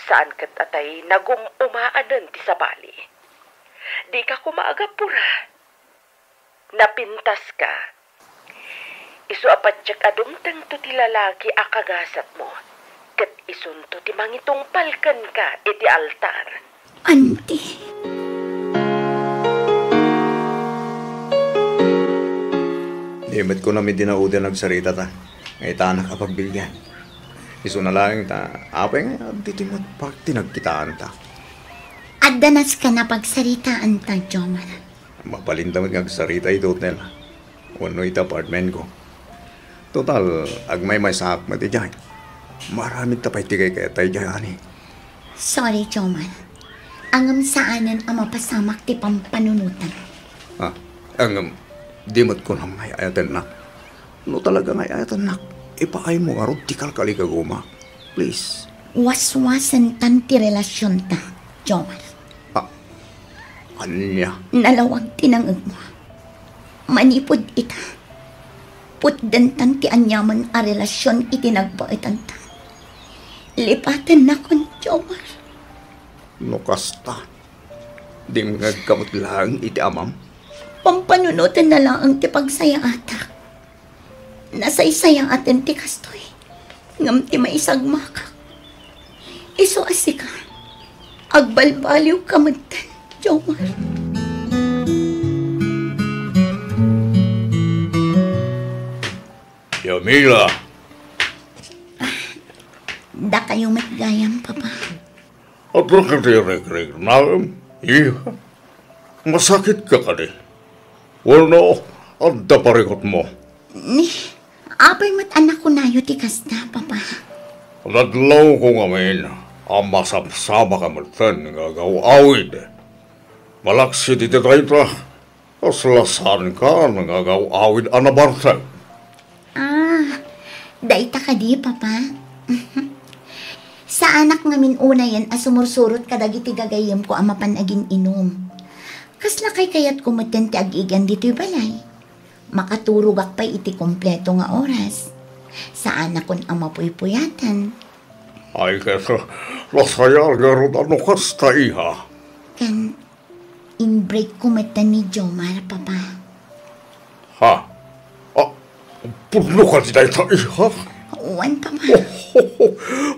Saan ket a tay nagum-umaanen ti sabali. Dika koma agapura. Napintaska. Isu a patiek a dumtengto ti lalaki a kagasatmo, ket isunto ti mangitungpal kenka iti altar. Auntie. Di met kunam idi naudi a nagsaritata, nga itaanak a pagbilgen. Isuna laeng ta, apay nga ditoy met party nagkitaanta. Adda nasken a pagsaritaanta, Jomar. Mabalinta met nga agsarita iti hotel wenno iti apartmentko. Total, agmaymaysaak met idiay. Maaramidta pay ti kaykayatna idiay, honey. Sorry, Jomar. Ngem saanen a mapasamak ti pampanunotam. Ah, ngem, di met kunam nga ay-ayatennak. No talaga nga ay-ayatennak, ipaaymo ngarud ti kalkalikaguma. Please. Waswasentan ti relasionta, Jomar. Ah, ania? Nalawag ti nangegmo. Manipud ita, putdentan ti aniaman a relasion iti nagbaetanta. Lipatennakon, Jomar. No kasta, dimngegka met laeng iti amam? Pampanunotenna laeng ti pagsayaatak. Nasaysayaaten ti kastoy, ngem ti maisagmakak, isu a sika, agbalbaliwka metten, Jomar. Jamila! Dakayo met gayam, Papa. Adda kadi rikriknaem, iha? Masakitka kadi? Wenno, adda parikutmo? Ni, apay met a nakunayo ti kasta, Papa? Nadlawko ngamin a masapsapaka metten nga agaw-awid. Malaksid iti dayta, kasla saanka nga agaw-awid a nabartek. Ah, dayta kadi, Papa? Saanak ngamin unayen a sumursurot kadagiti gagayyemko a mapan agin-inum. Kasla kaykayatko metten ti ag-igan ditoy balay. Makaturogak pay iti kompleto nga oras. Saanakon a mapuypuyatan. Ay, ket, nasayaat ngarud a no kasta, iha. Ken, in-break ko metten ni Jomar, Papa. Ha? Ah, pudno kadi dayta, iha? Wen, Papa.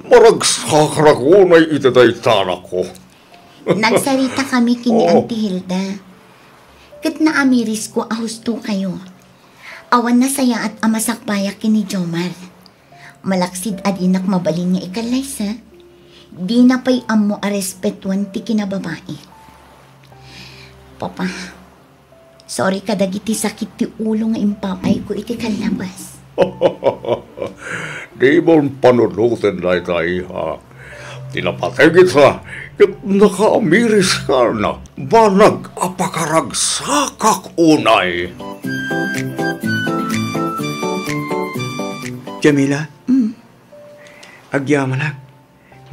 Maragsakanak unay iti dayta, anakko. Nagsarita kami ken ni Oh. Auntie Hilda. Ket naamirisko a husto kayo. Awan nasayaat a masakbayak ken ni Jomar. Malaksid a dinak mabalin nga ikallaysa, dina pay ammo a respetuan ti kinababai. Papa, sorry kadagiti sakit ti ulo nga impapayko iti kallabas. Dimon panunoten dayta, iha. Ti napateg ita, ket nakaamiriskan. Banag a pakaragsakak unay. Jamila? Mm. Agyamanak.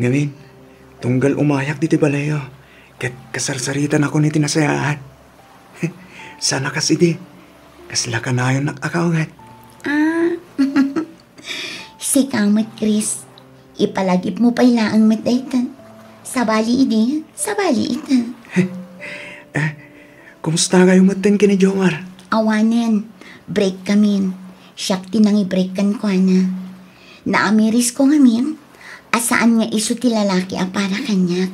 Ngamin, tunggal umayak diti balayyo, ket kasarsaritanakon iti nasayaat. Sana kas idi, kasla kanayonnak a kaunget. Ah, sika met, Chris. Ipalagipmo pay laeng met dayta. Sabali idi, sabali ita. Eh, kumusta kayo metten ken ni Jomar? Awanen, break kamin. Siak ti nangi-break kenkuana. Naamirisko ngamin a saan nga isu ti lalaki a para kaniak.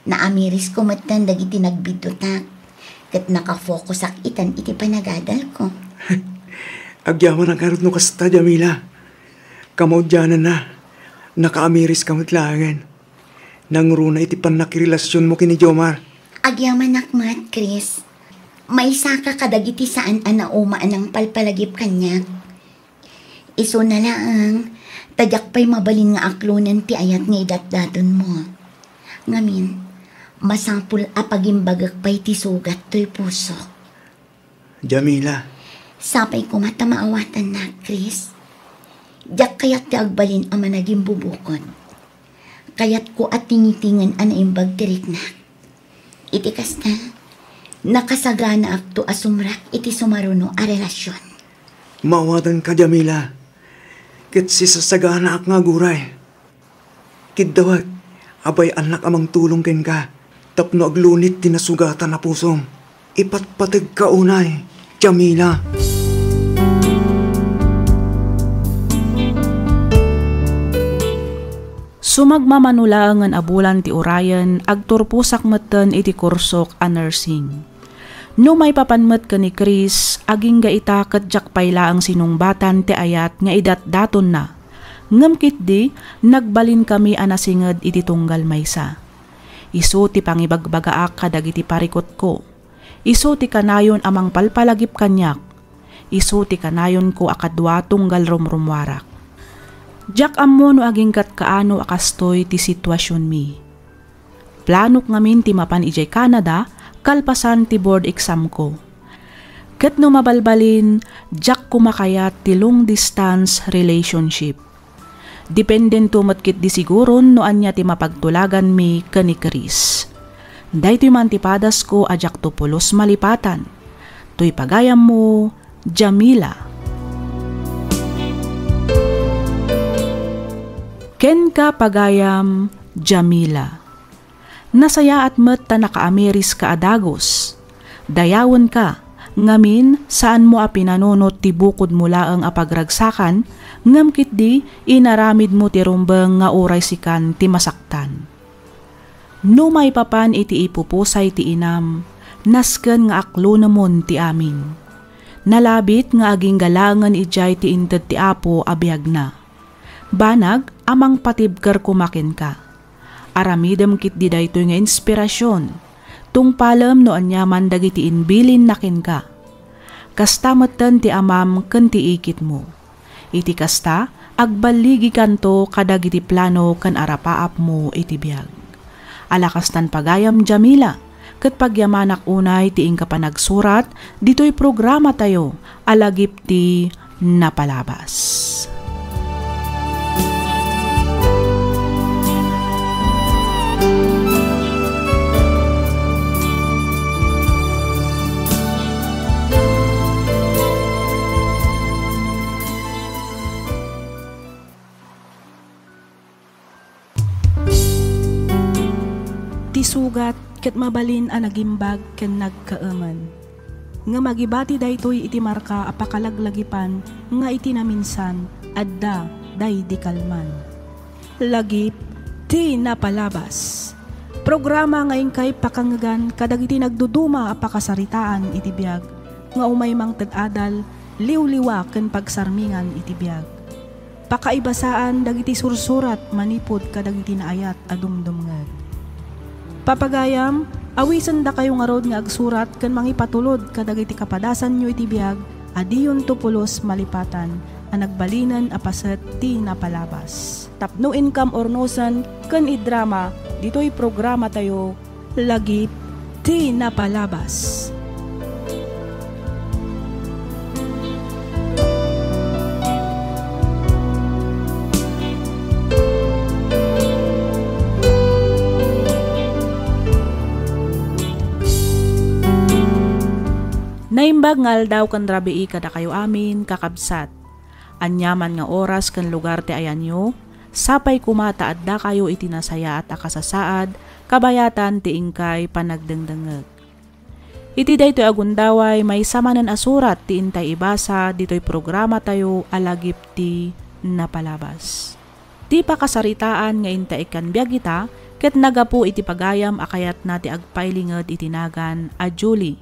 Naamirisko metten dagiti nagbiddutak, ket nakafokusak itan iti panagadalko. Agyamanak ngarud no kasta, Jamila. Kamaudiananna, nakaamiriska met laengen. Nangruna iti pannakirelasionmo ken ni Jomar. Agyamanak met, Chris. Maysaka kadagiti saan a nauma a nangpalpalagip kaniak. Isuna laeng, ta diak pay mabalin nga aklonen ti ayat nga idatdatonmo. Ngamin, masapul a pagimbagek pay ti sugat toy pusok. Jamila. Sapay koma ta maawatannak, Chris. Diak kayat ti agbalin a managimbubukod. Kayatko a tingitingen a naimbag ti riknak. Iti kasta, nakasaganaakto a sumrak iti sumaruno a relasion. Maawatanka, Jamila. Ket sisasaganaak nga aguray. Kiddawek, abay-annak a mangtulong kenka tapno aglunit ti nasugatan a pusom. Ipatpategka unay, Jamila. Sumagmamano laengen a bulan ti urayen, agturposak metten iti kursok a nursing. No maipapan met ken ni Chris, agingga ita ket diak pay laeng sinungbatan ti ayat nga idatdatonna. Ngem ketdi, nagbalinkami a nasinged iti tunggal maysa. Isu ti pangibagbagaak kadagiti parikutko. Isu ti kanayon a mangpalpalagip kaniak. Isu ti kanayonko a kadua tunggal rumrummuarak. Diak ammo no agingga't kaano a kastoy ti situasionmi. Planok ngamin ti mapan idiay Canada kalpasan ti board examko. Ket no mabalbalin, diak koma kayat ti long distance relationship. Dependento met ketdi siguron no ania ti mapagtulaganmi ken ni Chris. Daytoy man ti padasko a diakto pulos malipatan. Toy pagayammo, Jamila. Kenka, pagayam, Jamila. Nasayaat met ta nakaamiriska a dagus. Dayawenka, ngamin, saanmo a pinanunot ti bukodmo laeng a pagragsakan, ngem ketdi inaramidmo ti rumbeng nga uray sikan ti masaktan. No maipapan iti ipupusay ti inam, nasken nga aklonemon ti amin. Nalabit nga agingga laengen idiay ti inted ti Apo a biagna. Banag a mangpatibker koma kenka. Aramidem ketdi daytoy nga inspirasion. Tungpalem no aniaman dagiti imbilinna kenka. Kasta metten ti amam ken ti ikitmo. Iti kasta, agballigikanto kadagiti plano ken arapaapmo iti biag. Ala kastan pagayam, Jamila, Ket pagyamanak unay ti inka panagsurat ditoy programatayo a Lagip ti Napalabas. Ti sugat ket mabalin a nagimbag ken nagkaemen. Ngem agibati daytoy iti marka a pakalaglagipan nga iti naminsan, adda daydi kalman. Lagip ti Napalabas. Programa nga inkay pakangegan kadagiti nagduduma a pakasaritaan iti biag, nga umay mangted adal, liwliwa ken pagsarmingan iti biag. Pakaibasaan dagiti sursurat manipud kadagiti naayat a dumdumngeg. Papagayam, awisendakayo ngarud nga agsurat ken mangipatulod kadagiti kapadasanyo iti biag a diyonto pulos malipatan a nagbalinen a paset ti napalabas. Tapno inkam urnosen ken idrama ditoy programatayo, Lagip ti Napalabas. Naimbag nga aldaw ken rabii kadakayo amin, kakabsat. Aniaman nga oras ken lugar ti ayanyo, sapay koma ta addakayo iti nasayaat a kasasaad, kabayatan ti inkay panagdengdengngeg. Iti daytoy a gundaway, maysa manen a surat ti intay ibasa ditoy programatayo a Lagip ti Napalabas. Ti pakasaritaan nga intay ikkan biag ita ket nagapu iti pagayam a kayatna ti agpailinged iti nagan a Julie,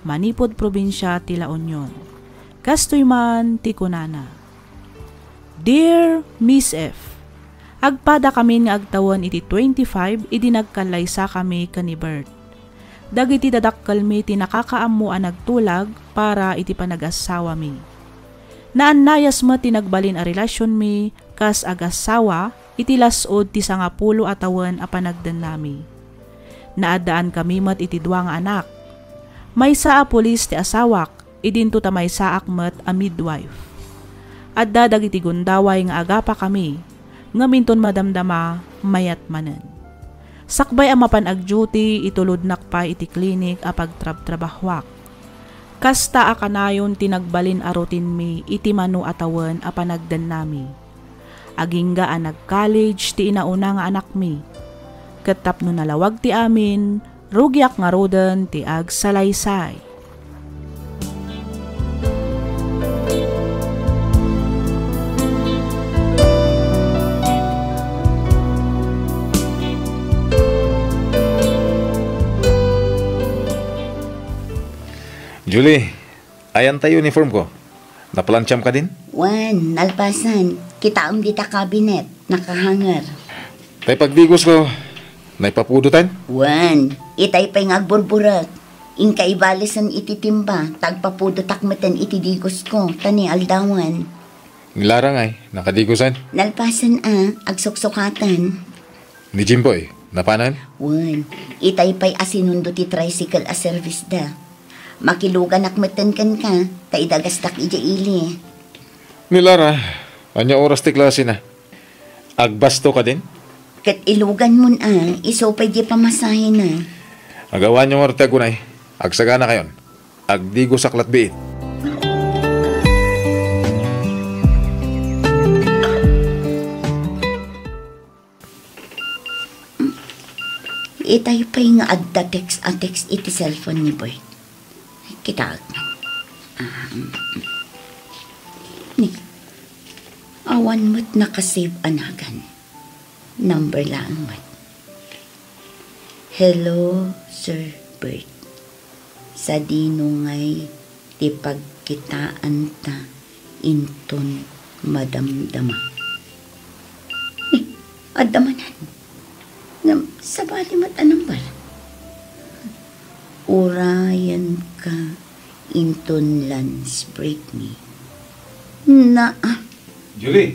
manipud probinsia ti La Union. Kastoy man ti kunana, "Dear Miss F, agpadakamin nga agtawen iti twenty-five idi nagkallaysakami ken ni Bert. Dagiti dadakkelmi ti nakakaammo a nagtulag para iti panagassawami. Naannayas met ti nagbalin a relasionmi kas agassawa iti las-ud ti sangapulo a tawen a panagdennami. Naaddaankami met iti dua nga anak. Maysa a pulis ti asawak, idinto ta maysaak met a midwife. Adda dagiti gundaway nga agapakami, ngem inton madamdama, mayat manen. Sakbay a mapan agduty, itulodnak pay iti klinik a pagtrabtrabahoak. Kasta a kanayon ti nagbalin a routine-mi iti mano a tawen a panagdennami. Agingga a nag-college ti inauna nga anakmi. Ket tapno nalawag ti amin, rugiak ngaruden ti agsalaysay." Julie, ayan tay uniform ko. Naplantiam kadin? Wen, nalpasen. Kitaem dita cabinet. Nakahanger. Tay pagdigos ko, naipapudotan? Wen, itay pay nga agburburek. Inka ibalisen iti timba, ta agpapudotak meten iti digos ko, ta ni aldawen. Ni Lara ngay, nakadigosan? Nalpasen a, agsuksukatan. Ni Jimboy, napanan? Wen, itay pay a sinundo ti tricycle a service da. Makiluganak meten kenka, ta idagasdak idiay ili. Ni Lara, ania oras ti klasena? Agbasto kadin? Ket iluganmon a, isu pay di pamasahena. Agawanyo ngarud ti agunay. Agsaganakayon. Agdigosak latbiit. Itay pay nga adda text a text iti cellphone ni Bert. Kitaek man. Ah, mm, mm. Ni, awan met nakasave a nagan. Number laeng met. "Hello, Sir Bert. Sadino ngay ti pagkitaanta inton madamdama?" Ni, adda manen. Ngem sabali met a number. "Urayenka inton lunch break mi." Naa. Julie,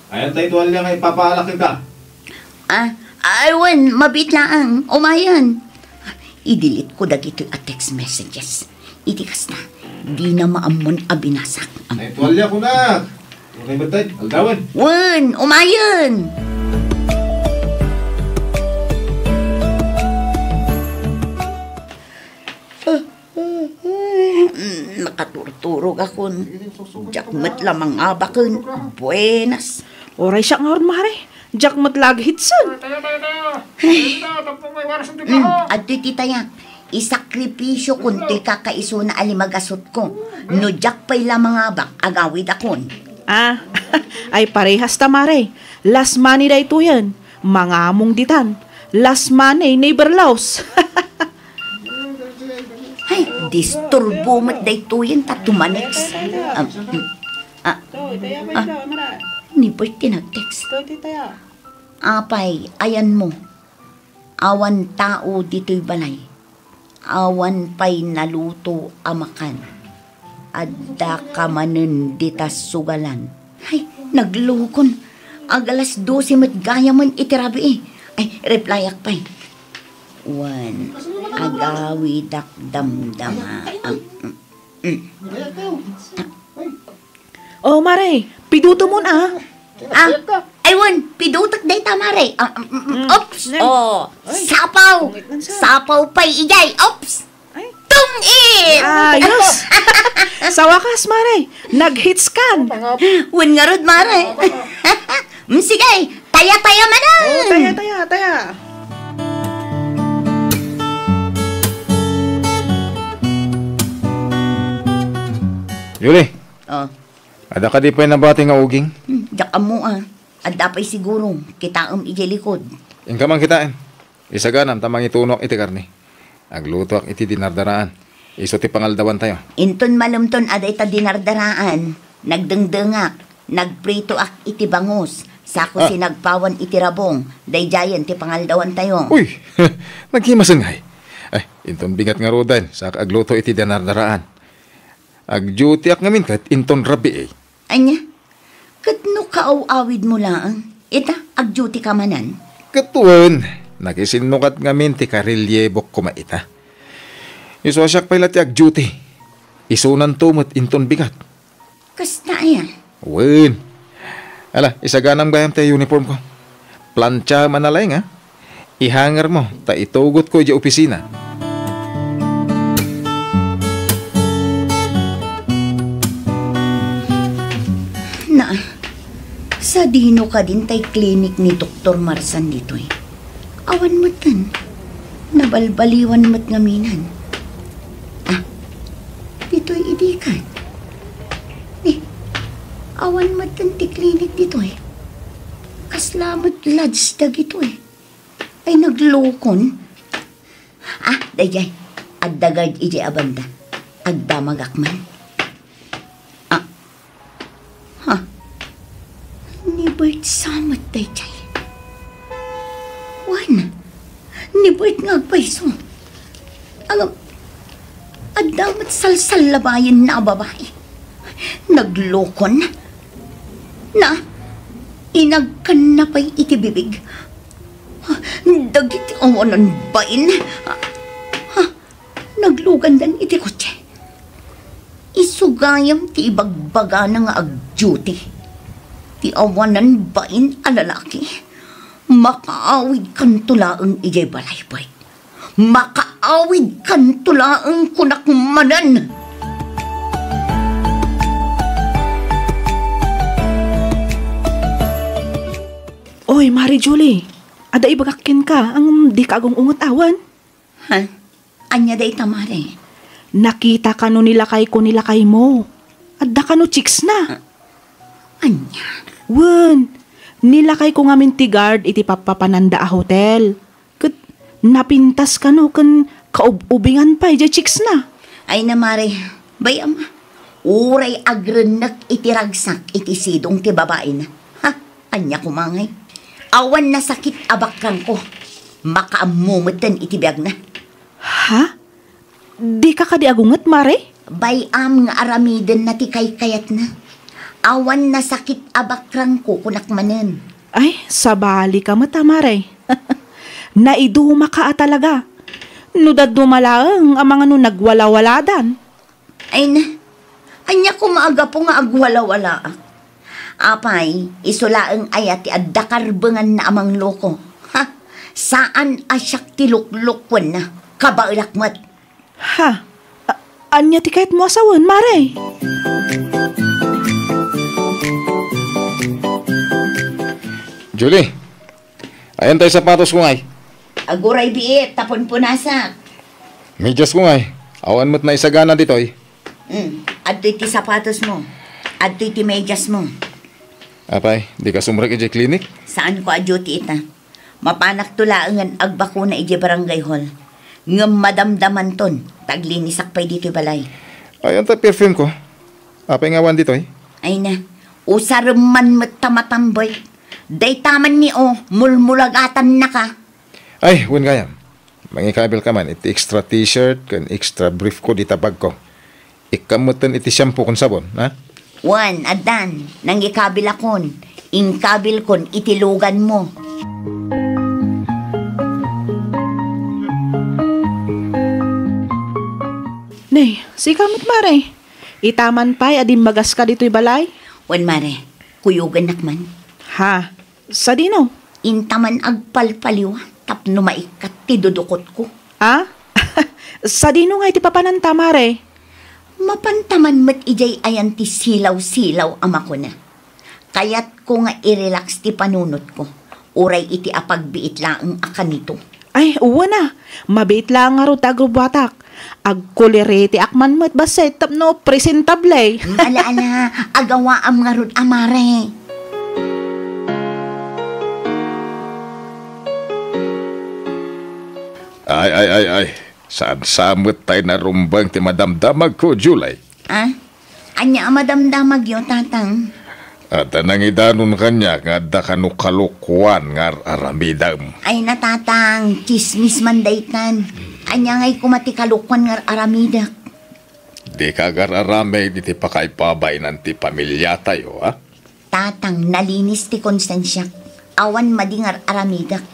ayan tay tuwalya nga ipapaalak kenka? Ah, ay, wen, mabiit laeng. Umayen. I-delete ko dagitoy a text messages. Iti kasta, dina maammon a binasak. Am- Ay, tuwalya ko na. Okay ba tayo? Aldawan. Wen, umayen! Mm, nakaturturog akon. Diak met la mangabaken. Buenas. Uray siak ngarud, Mare. Diak met la aghitsen. Tayo, tayo, tayo. Ay. Tayo, tayo, tapno may oras ang Mm, trabaho. Adtoy ti tayak. Isakripisio kon toy kakaisuna a limagasutko. No diak pay la mangabak, agawid akon. Ah, ay parehas ta, Mare. Last money daytoyen. Mangamong ditan. Last money, never loss. Ay, disturbo met daytoyen ta tumaneks. Ah, mm, ah, ah, ni Bert ti nag-text. Apay, ayanmo. Awan tao ditoy balay. Awan pay naluto a makan. Adda ka manen dita sugalan. Ay, naglukon. Ag alas dose met gayamen iti rabii. Ay, replyak pay. Wen, agawidak damdama. Ah, mm, mm. Oh, Mare, pidutomon, ah. Ah, ay, wen, pidutek dayta, Mare. Ah, mm, mm, mm. Oops. Oh, sapaw. Sapaw pay idiay. Oops. Ay. Tungit! Ayos! Sa wakas, Mare, nag-hits kan. Wen ngarud, Mare. Mm, sige, taya-taya manen. Oh, taya, taya, taya. Julie, Oh. Adda kadi pay nabati nga uging? Hmm, diak ammo, ah. Adda pay siguro, kitaem idiay likod. Inka man kitaen. Isaganam ta mangitunoak iti karne. Aglutoak iti dinardaraan. Isu ti pangaldawantayo. Inton malemton a dayta dinardaraan, nagdengdengak, nagpritoak iti bangus, sa ko Ah. sinagpawan iti rabong, daydiayen ti pangaldawantayo. Uy! Naghimasengay. Ay, inton bigat ngaruden, sa agluto iti dinardaraan. Agdutiak ngamin ket inton rabii. Ania? Ket no kaaw-awidmo laeng, ita, agdutika manen? Ket wen, nakisinnukat ngamin ti karelyebok koma ita. Isu a siak pay la ti agduti. Isunanto met inton bigat. Kasta aya? Wen. Ala, isaganam gayam ti uniformko. Plantiam a nalaing, a. Ihangermo, ta itugotko idiay opisina. Na, sadino kadin tay klinik ni Doktor Marsan ditoy? Awan metten. Nabalbaliwan met ngaminan. Ah, ditoy idi kan. Ni, awan metten ti klinik ditoy. Kasla met lodge dagitoy. Ay, naglukon. Ah, daydiay. Adda guard idiay a banda. Agdamagak man. Ah. Ha? Ni Bert sa met daydiay. Wen, ni Bert nga agpayso. Agam-, adda met salsallabayenna a babai. Naglukon. Na, inagkanna pay iti bibig. Dagiti awanan bain. Ha? Naglugandan iti kotse. Isu gayam ti ibagbagana nga agduty. Ti awanan bain a lalaki, makaawidkanto laeng idiay balay, Bert. Makaawidkanto laeng, kunak manen. Oy, Mare Julie, adda ibagak kenka, ngem dika agung-unget awan? Ha? Ania dayta, Mare? Nakitaka no ni lakayko ni lakaymo. Adda kano chicksna. Ah, ania? Wen, ni lakayko ngamin ti guard iti pappapananda a hotel. Ket napintas kano ken kaub-ubingan pay diay chicksna. Ay na, Mare, bay-am, uray agrennek iti ragsak iti sidong ti babaina. Ha? Ania koma ngay? Awan nasakit a bakrangko. Makaammo metten iti biagna. Ha? Dika kadi agunget, Mare? Bay-am nga aramidenna ti kaykayatna. Awan nasakit a bakrangko, kunak manen. Ay, sabalika met a, Mare. Naidumaka a talaga. No dadduma laeng a mangano nagwalawaladan. Ay na, ania koma a gapu nga agwalawalaak? Apay, isu laeng aya ti adda karbenganna a mangloko. Ha? Saan a siak ti luklukwenna. Kabaelak met. Ha? A-, ania ti kayatmo a sawen, Mare? Julie, ayan tay sapatosko ngay? Aguray biit, ta punpunasak. Mediasko ngay? Awan met naisagana ditoy. Hmm, adtoy ti sapatosmo. Adtoy ti mediasmo. Apay, dika sumrek idiay klinik? Saanko a duty ita. Mapanakto laengen agbakuna idiay barangay hall. Ngem madamdamanton, ta aglinisak pay ditoy balay. Ayan tay perfumeko? Apay nga awan ditoy? Ay na, usarem man met ta matamboy. Dayta man ni o, mulmulagatannaka. Ay, wen gayam. Mangikabilka man iti extra t-shirt ken extra briefko dita bagko. Ikkam metten iti shampoo ken sabon, ha? Wen, addan, nangikabilakon. Inkabilkon iti luganmo. Nay, sika met, Mare. Ita man pay a dimmagaska ditoy balay? Wen, Mare. Kuyogennak man. Ha? Sadino? Inta man agpalpaliw tapno maikkat ti dudukotko. Ah? Sadino nga iti papananta, Mare? Mapanta man met idiay ayan ti silaw-silaw a makuna. Kayatko nga i-relax ti panunotko, uray iti apagbiit laeng a kanito. Ay, wen a. Mabiit laeng ngarud ti agrubbuatak. Agkuleretiak man met bassit tapno presentable. Ala, ala, agawaam ngarud a, Mare. Ay, ay, ay, ay. Saan sa met tay narumbeng ti madamdamagko, Julie? Ah? Ania a madamdamagyo, Tatang? Adda nangidanon kaniak nga adda kano kalokuan nga ar-aramidem. Ay na, Tatang, tsismis man daytan. Ania ngay koma ti kalokuan nga ar-aramidek? Dika agar-aramid iti pakaibabaenan ti pamiliatayo, a? Tatang, nalinis ti konsensiak. Awan madi nga ar-aramidek.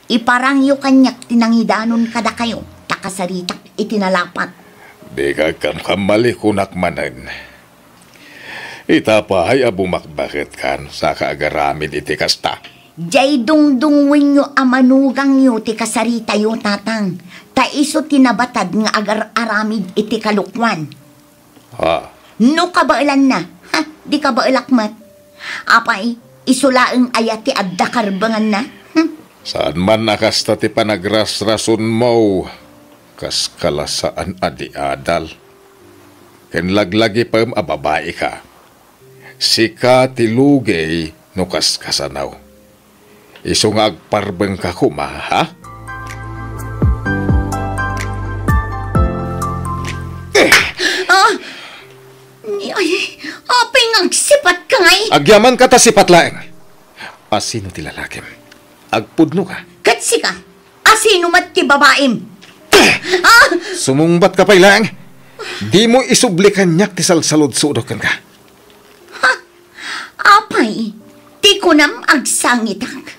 Iparangyo kaniak ti nangidanon kadakayo, ta kasaritak iti nalapat. Dika agkamkamali, kunak manen. Ita pay a bumakbaketkan, saka agaramid iti kasta. Diay dungdungngoenyo a manugangyo ti kasaritayo, Tatang, ta isu ti nabatad nga agar-aramid iti kalokuan. Ah. No kabaelanna, ha, di kabaelak met. Apay, isu laeng aya ti adda karbenganna? Hmm? Saan man a kasta ti panagrasrasonmo, kas kala saan a di adal. Ken laglagipem a babaika. Sika ti lugey no kaskasano. Isu nga agparbengka koma, ha? Ah! Ni, ay, apay nga agsipatka ngay? Agyamanka ta sipat laeng. Asino ti lalakim? Agpudnoka? Ket sika, asino met ti babaim? Ah! Sumungbatka pay laeng. Dimo isubli kaniak ti salsaludsodok kenka. Ha? Apay, ti kunam agsangitak?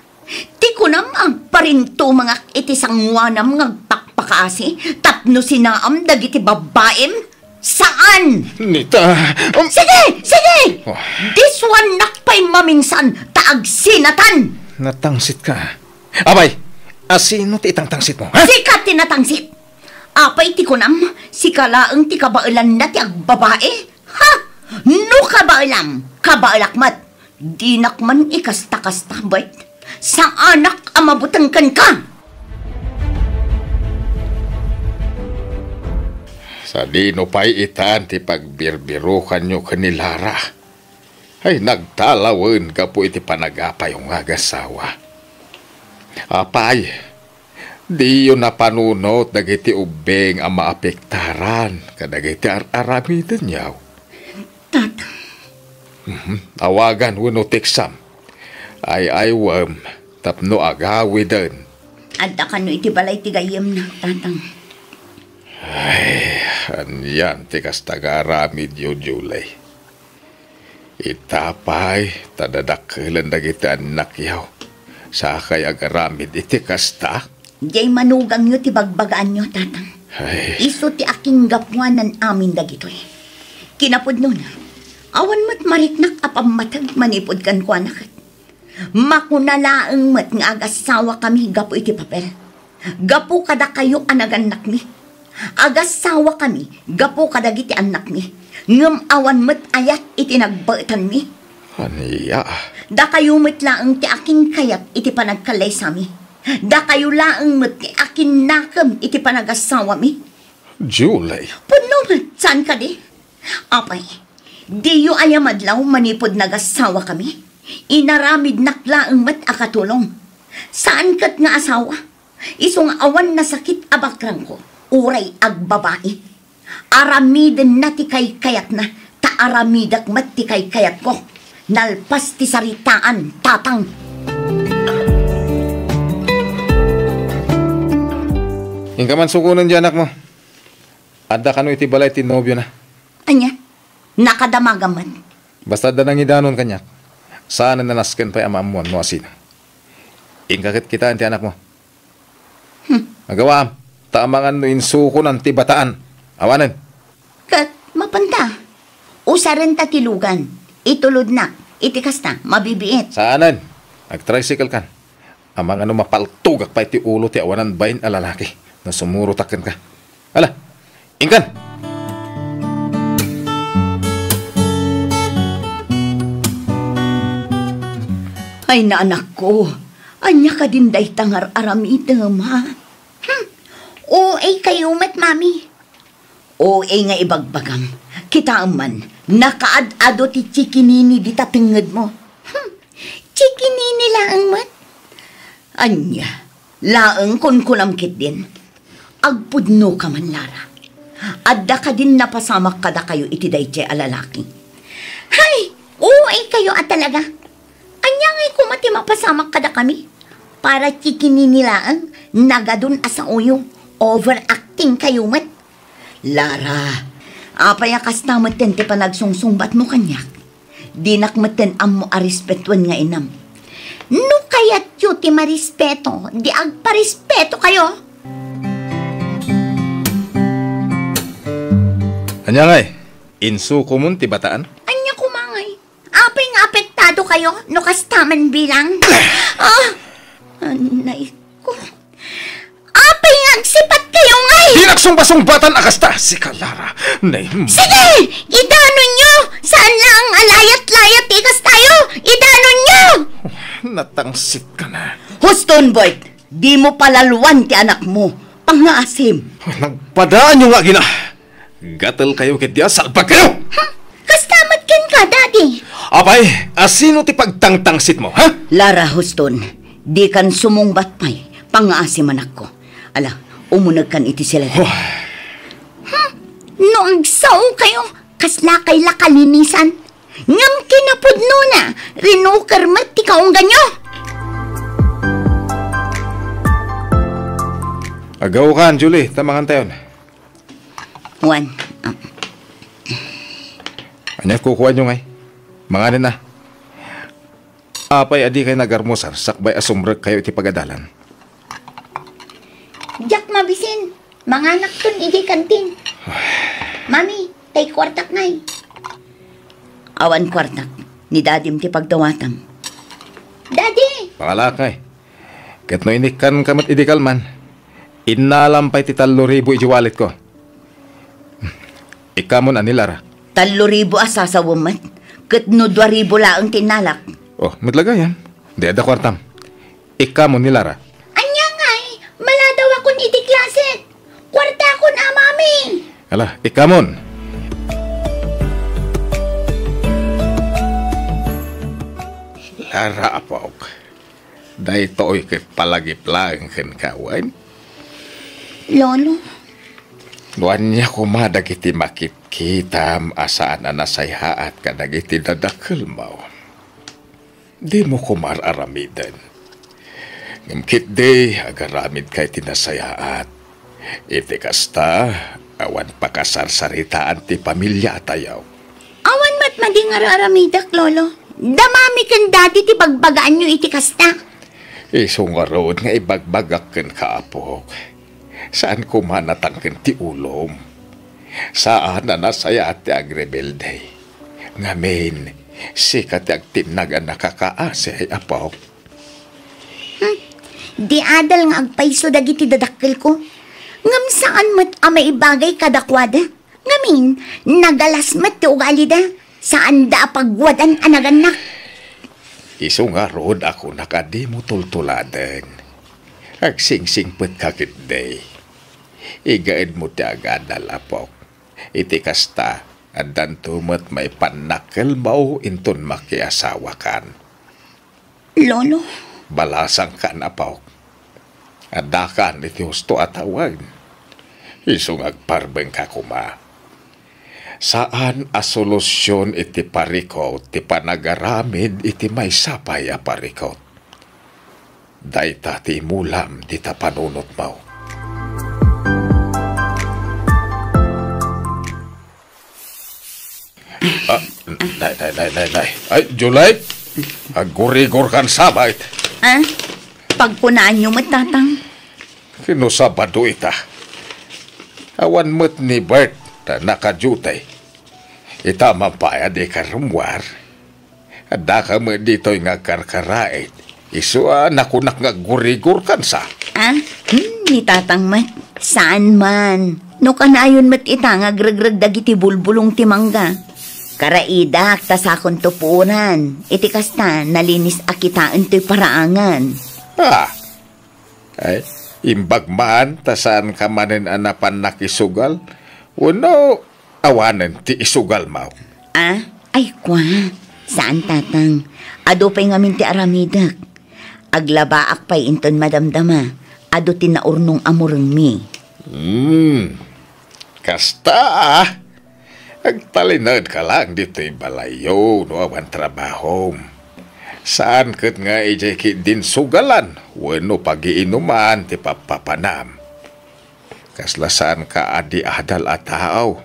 Ti kunam agparintumengak iti sangoanam nga agpakpakasi tapno sinaam dagiti babbaim? Saan! Nita, um, Sige! Sige! Oh. Disuannak pay maminsan ta agsinatan! Natangsitka. Apay, asino ti itangtangsitmo, ha? Sika ti natangsit! Apay ti kunam, sika laeng ti kabaelanna ti agbabai? Ha? No kabaelam, kabaelak met. Dinak man ikasta-kasta, bet. Saanak a mabuteng kenka. Sadino pay itan ti pagbirbirukanyo ken ni Lara? Ay, nagtalawen gapu iti panagapayyo nga agasawa. Apay, diyo napanunot dagiti ubbing a maapektaran kadagiti ar-aramidenyo. Tata. Mhm. Awagan wenno teksam. Ay-aywem tapno agawiden. Adda kano iti balay ti gayyemna, Tatang. Ay, anian ti kasta nga aramidyo, Julie? Ita pay, ta dadakkelen dagiti annakyo. Sakay agaramid iti kasta? Diay manugangyo ti bagbagaanyo, Tatang. Ay. Isu ti akinggapuanan amin dagitoy. Kinapudnona, awan met mariknak a pammateg manipud kenkuana ket makuna laeng met nga agassawakami gapu iti papel. Gapu kadakayo a nagannakmi. Agassawakami gapu kadagiti annakmi, ngem awan met ayat iti nagbaetanmi. Ania? Dakayo met laeng ti akinkayat iti panagkallaysami. Dakayo laeng met ti akinnakem iti panagassawami. Julie. Pudno met, saan kadi? Apay, diyo aya madlaw manipud nagassawakami? Inaramidnak laeng met a katulong. Saan ket nga asawa. Isu nga awan nasakit a bakrangko, uray agbabai. Aramidenna ti kaykayatna, ta aramidek met ti kaykayatko. Nalpas ti saritaan, Tatang. Inka man sukonen ti anakmo. Adda kano iti balay ti nobiona. Ania? Nakadamagam met. Basta adda nangidanon kaniak, saanen a nasken pay a maammuan no asino. Inka ket kitaen ti anakmo. Hmm. Agawaam, ta amangan no insukonan ti bataan. Awanen. Ket mapanta. Usarenta ti lugan. Itulodnak. Iti kasta, mabibiit. Saanen. Agtricycle kan. Amangan no mapaltogak pay ti ulo ti awanan bain a lalaki no sumurotak kenka. Ala, inkan! Ay, naanakko, ania kadin dayta nga ar-aramidem, ha? Hmm. O A kayo met, Mami. O A nga ibagbagam. Kitaem man, nakaad-ado ti chikinini dita tengngedmo. Hmm. Chikinini laeng met? Ania, laeng kunkunam ketdin? Agpudnoka man, Lara. Adda kadin napasamak kadakayo iti daydiay a lalaki? Hay! O A kayo a talaga. Ania ngay koma ti mapasamak kadakami? Para chikinini laeng, nagadun a saoyo. Overacting kayo met. Lara, apay a kasta metten ti panagsungsungbatmo kaniak? Dinak metten ammo a respetuen nga inam. No kayatyo ti marespeto, di agparespeto kayo. Ania ngay? Insukomon ti bataan? Ania koma ngay? Apay nga apektado kayo no kasta man bilang? Ah! Anay ko. Apay nga agsipat kayo ngay? Di nagsungbasungbatan a kasta, sika, Lara. Nay. Sige! Idanonyo! Saan lang a layat-layat ti kastayo! Idanonyo! Natangsit ka na. Huston, Bert! Dimo palaluan ti anakmo. Pangngaasim. Nagpadaanyo nga agina. Gatel kayo ket dia, salbag kayo! Hmm? Kasta met kenka, Daddy. Apay, asino ti pagtangtangsitmo, ha? Lara, Huston, dikan sumungbat pay, pangngaasim, anakko. Ala, umunegkan iti silada. Oh. Hmm? No agsao kayo, kasla kay la kalinisan. Ngem kinapudnona, rinuker met ti kaungganyo. Agaw kan, Julie, ta mangantayon. Wen, ah. Ania kukuanyo ngay? Manganen na. Apay a dikay nagarmusar sakbay a sumrek kayo iti pagadalan? Diak mabisin. Manganakton idiay kantin. Mami, tay kuartak ngay. Awan kuartak. Ni Dadim ti pagdawatam. Daddy! Pangalaak ngay. Ket no inikkanka met idi kalman, innalam pay ti tallo ribu iti walletko. Ikkamon a ni Lara. Tallo ribu a sasawem met, ket no dua ribu laeng ti innalak. Oh, met la gayam. Di adda kuartam. Ikkamon ni Lara. Ania ngay? Maladawakon iti klaset. Kuartakon a, Mami. Ala, ikkamon. Lara, apok. Daytoy ket palagip laeng kenka wen? Lolo. No ania koma dagiti makitkitam a saan a nasayaat kadagiti dadakelmo, dimo koma ar-aramiden. Ngem ketdi, agaramidka iti nasayaat. Iti kasta, awan pakasarsaritaan ti pamiliatayo. Awan met madi nga ar-aramidek, Lolo. Da Mami ken Daddy ti bagbagaanyo iti kasta. Isu ngarud nga ibagbagak kenka, apok. Saan koma natangken ti ulom. Saan a nasayaat ti agrebelde. Ngamin, sika ti agtinnag a nakakaasi, apok. Hmm, di adal nga agpayso dagiti dadakkelko. Ngem saan met a maibagay kadakuada. Ngamin, nagalas met ti ugalida. Saanda a pagwadan a nagannak. Isu ngarud a kunak a dimo tultuladen. Agsingsingpetka ketdi. Igaedmo ti agadal, apok. Iti kasta, addanto met maipannak kelmo inton makiasawakan. Lolo. Balasangkan, apok. Addakan iti husto a tawen. Isu nga agparbengka koma. Saan a solusyon iti parikut ti panagaramid iti maysa pay a parikut. Dayta ti imulam dita panunotmo. Ah, nay, nay, nay, nay, nay. Ay, July, aggurigor kan sabay. Ah? Pagkunaanyo met, Tatang? Kino Sabado ita. Awan met ni Bert ta nakadiutay. Ita man pay a di karummuar. Addaka met ditoy nga agkarkaraid. Isu a nakunak nga aggurigor kansa. Ah? Hmm, ni Tatang met. Saan man. No kanayon met ita nga agregreg dagiti bulbulong ti mangga. Karaidak ta sakonto puoran. Iti kasta, nalinis a kitaen toy paraangan. Ah, ay, imbag man ta saanka manen a napan nakisugal? Wenno awanen ti isugalmo? Ah, ay, kua. Saan, Tatang. Adu pay ngamin ti aramidek. Aglabaak pay inton madamdama. Adu ti naurnong a murengmi. Hmm. Kasta, ah. Agtalinaedka laeng ditoy balayyo no awan trabahom. Saan ket nga idiay ketdin sugalan wenno pagiinuman ti pappapanam. Kasla saanka a di adal a tao,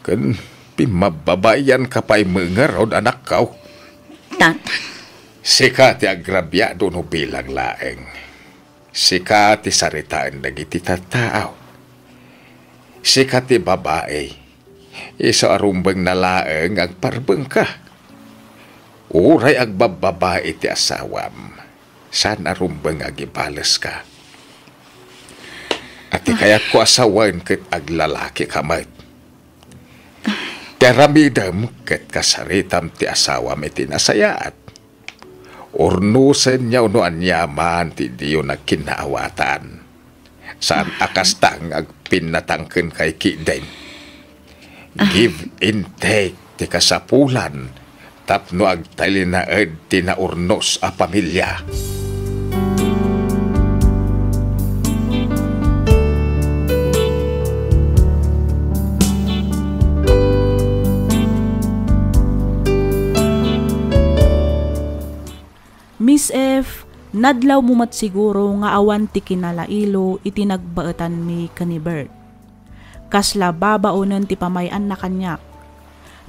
ken pimmababaianka pay met ngarud, anakko. Tatang. Sika ti agrabiado no bilang laeng. Sika ti saritaen dagiti tattao. Sika ti babai. Isu a rumbengna laeng nga agparbengka. Uray agbabbabai ti asawam, saan a rumbeng nga agibaleska. A ti kayatko a sawen ket aglalakika met. Ti aramidem ket kasaritam ti asawam iti nasayaat. Urnosenyo no aniaman ti diyo nagkinnaawatan. Saan a kasta nga agpinnatangken kay kiden. Ah. Give and take ti kasapulan tapno agtalinaed ti naurnos a pamilia. Miss F, nadlawmo met siguro nga awan ti kinalailo iti nagbaetanmi ken ni Bert. Kasla babaonen ti pamay-anna kaniak.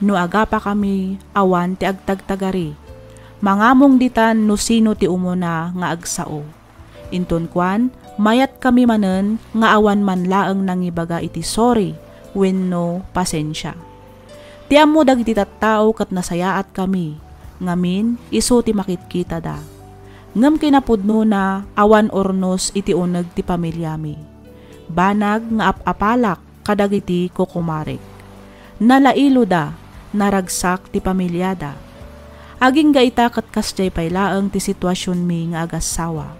No agapakami, awan ti agtagtagari. Mangamong ditan no sino ti umuna nga agsao. Inton kuan, mayatkami manen nga awan man laeng nangibaga iti sorry wenno pasensia. Ti ammo dagiti tattao ket nasayaatkami, ngamin isu ti makitkitada. Ngem kinapudnona, awan urnos iti uneg ti pamiliami. Banag nga ap-apalak kadagiti kukumarek. Nalailoda, naragsak ti pamiliada. Agingga ita ket kasdiay pay laeng ti situasionmi nga agassawa.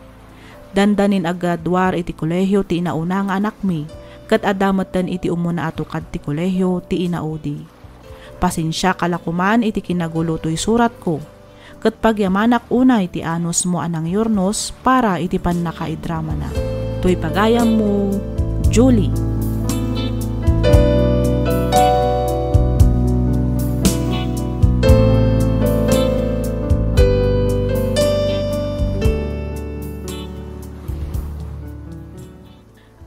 Dandanin aggraduar iti kolehio ti inauna nga anakmi, ket adda metten iti umuna a tukad ti kolehio ti inaudi. Pasensiaka la koman iti kinagulo toy suratko, ket pagyamanak unay ti anusmo a nangyurnos para iti pannakaidramana. Toy pagayammo, Julie.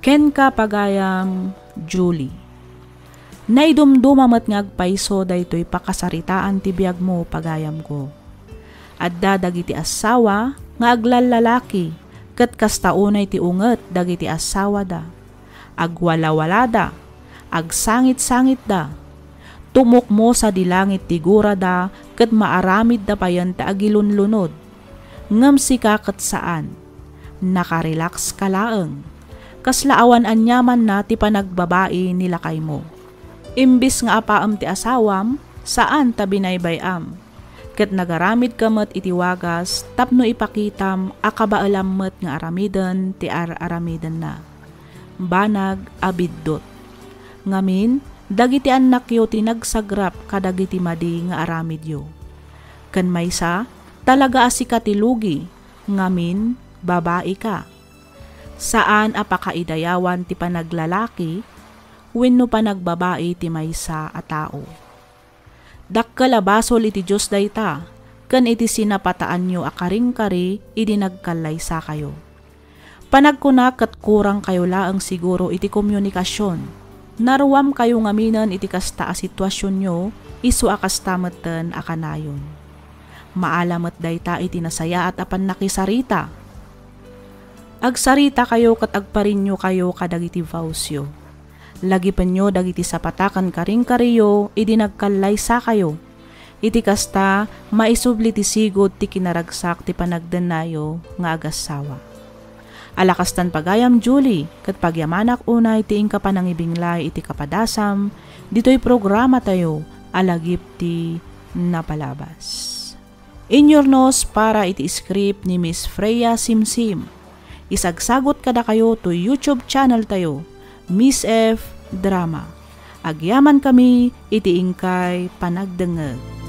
Kenka, pagayam Julie. Naidumduma met nga agpayso daytoy pakasaritaan ti biagmo, pagayamko. Adda dagiti assawa nga aglallalaki Ket kasta unay ti unget dagiti assawada. Agwalawalada, agsangit-sangitda. Tumukmo sadi langit ti gurada ket maaramidda payen ti agilunlunod. Ngem sika ket saan. Nakarelax ka laeng. Kasla awan aniamanna ti panagbabai ni lakaymo. Imbis nga apaem ti asawam, saan ta binaybay-am. Ket nagaramidka met iti wagas tapno ipakitam a kabaelam met nga aramiden ti ar-aramidenna. Banag a biddut. Ngamin, dagiti annakyo ti nagsagrap kadagiti madi nga aramidyo. Ken maysa, talaga a sika ti lugi, ngamin, babaika. Saan a pakaidayawan ti panaglalaki wenno panagbabai ti maysa a tao. Dakkel a basol iti Dios dayta, ken iti sinapataanyo a karingkari idi nagkallaysakayo. Panagkuna ket kurangkayo laeng siguro iti komunikasion. Naruamkayo ngaminen iti kasta a situasionyo, isu a kasta metten a kanayon. Maala met dayta iti nasayaat a pannakisarita. Agsaritakayo ket agpariniokayo kadagiti vowsyo. Lagipenyo dagiti sapata ken karingkariyo idi nagkallaysakayo. Iti kasta, maisubli ti sigud ti kinaragsak ti panagdennayo nga agassawa. Ala kastan pagayam, Julie, ket pagyamanak unay ti inka panangibinglay iti kapadasam ditoy programatayo a Lagip ti Napalabas. Inyurnos para iti script ni Miss Freya Simsim. Isagsagut kadakayo to YouTube channel tayo, Miss F Drama. Agyaman kami iti inkay panagdengngeg.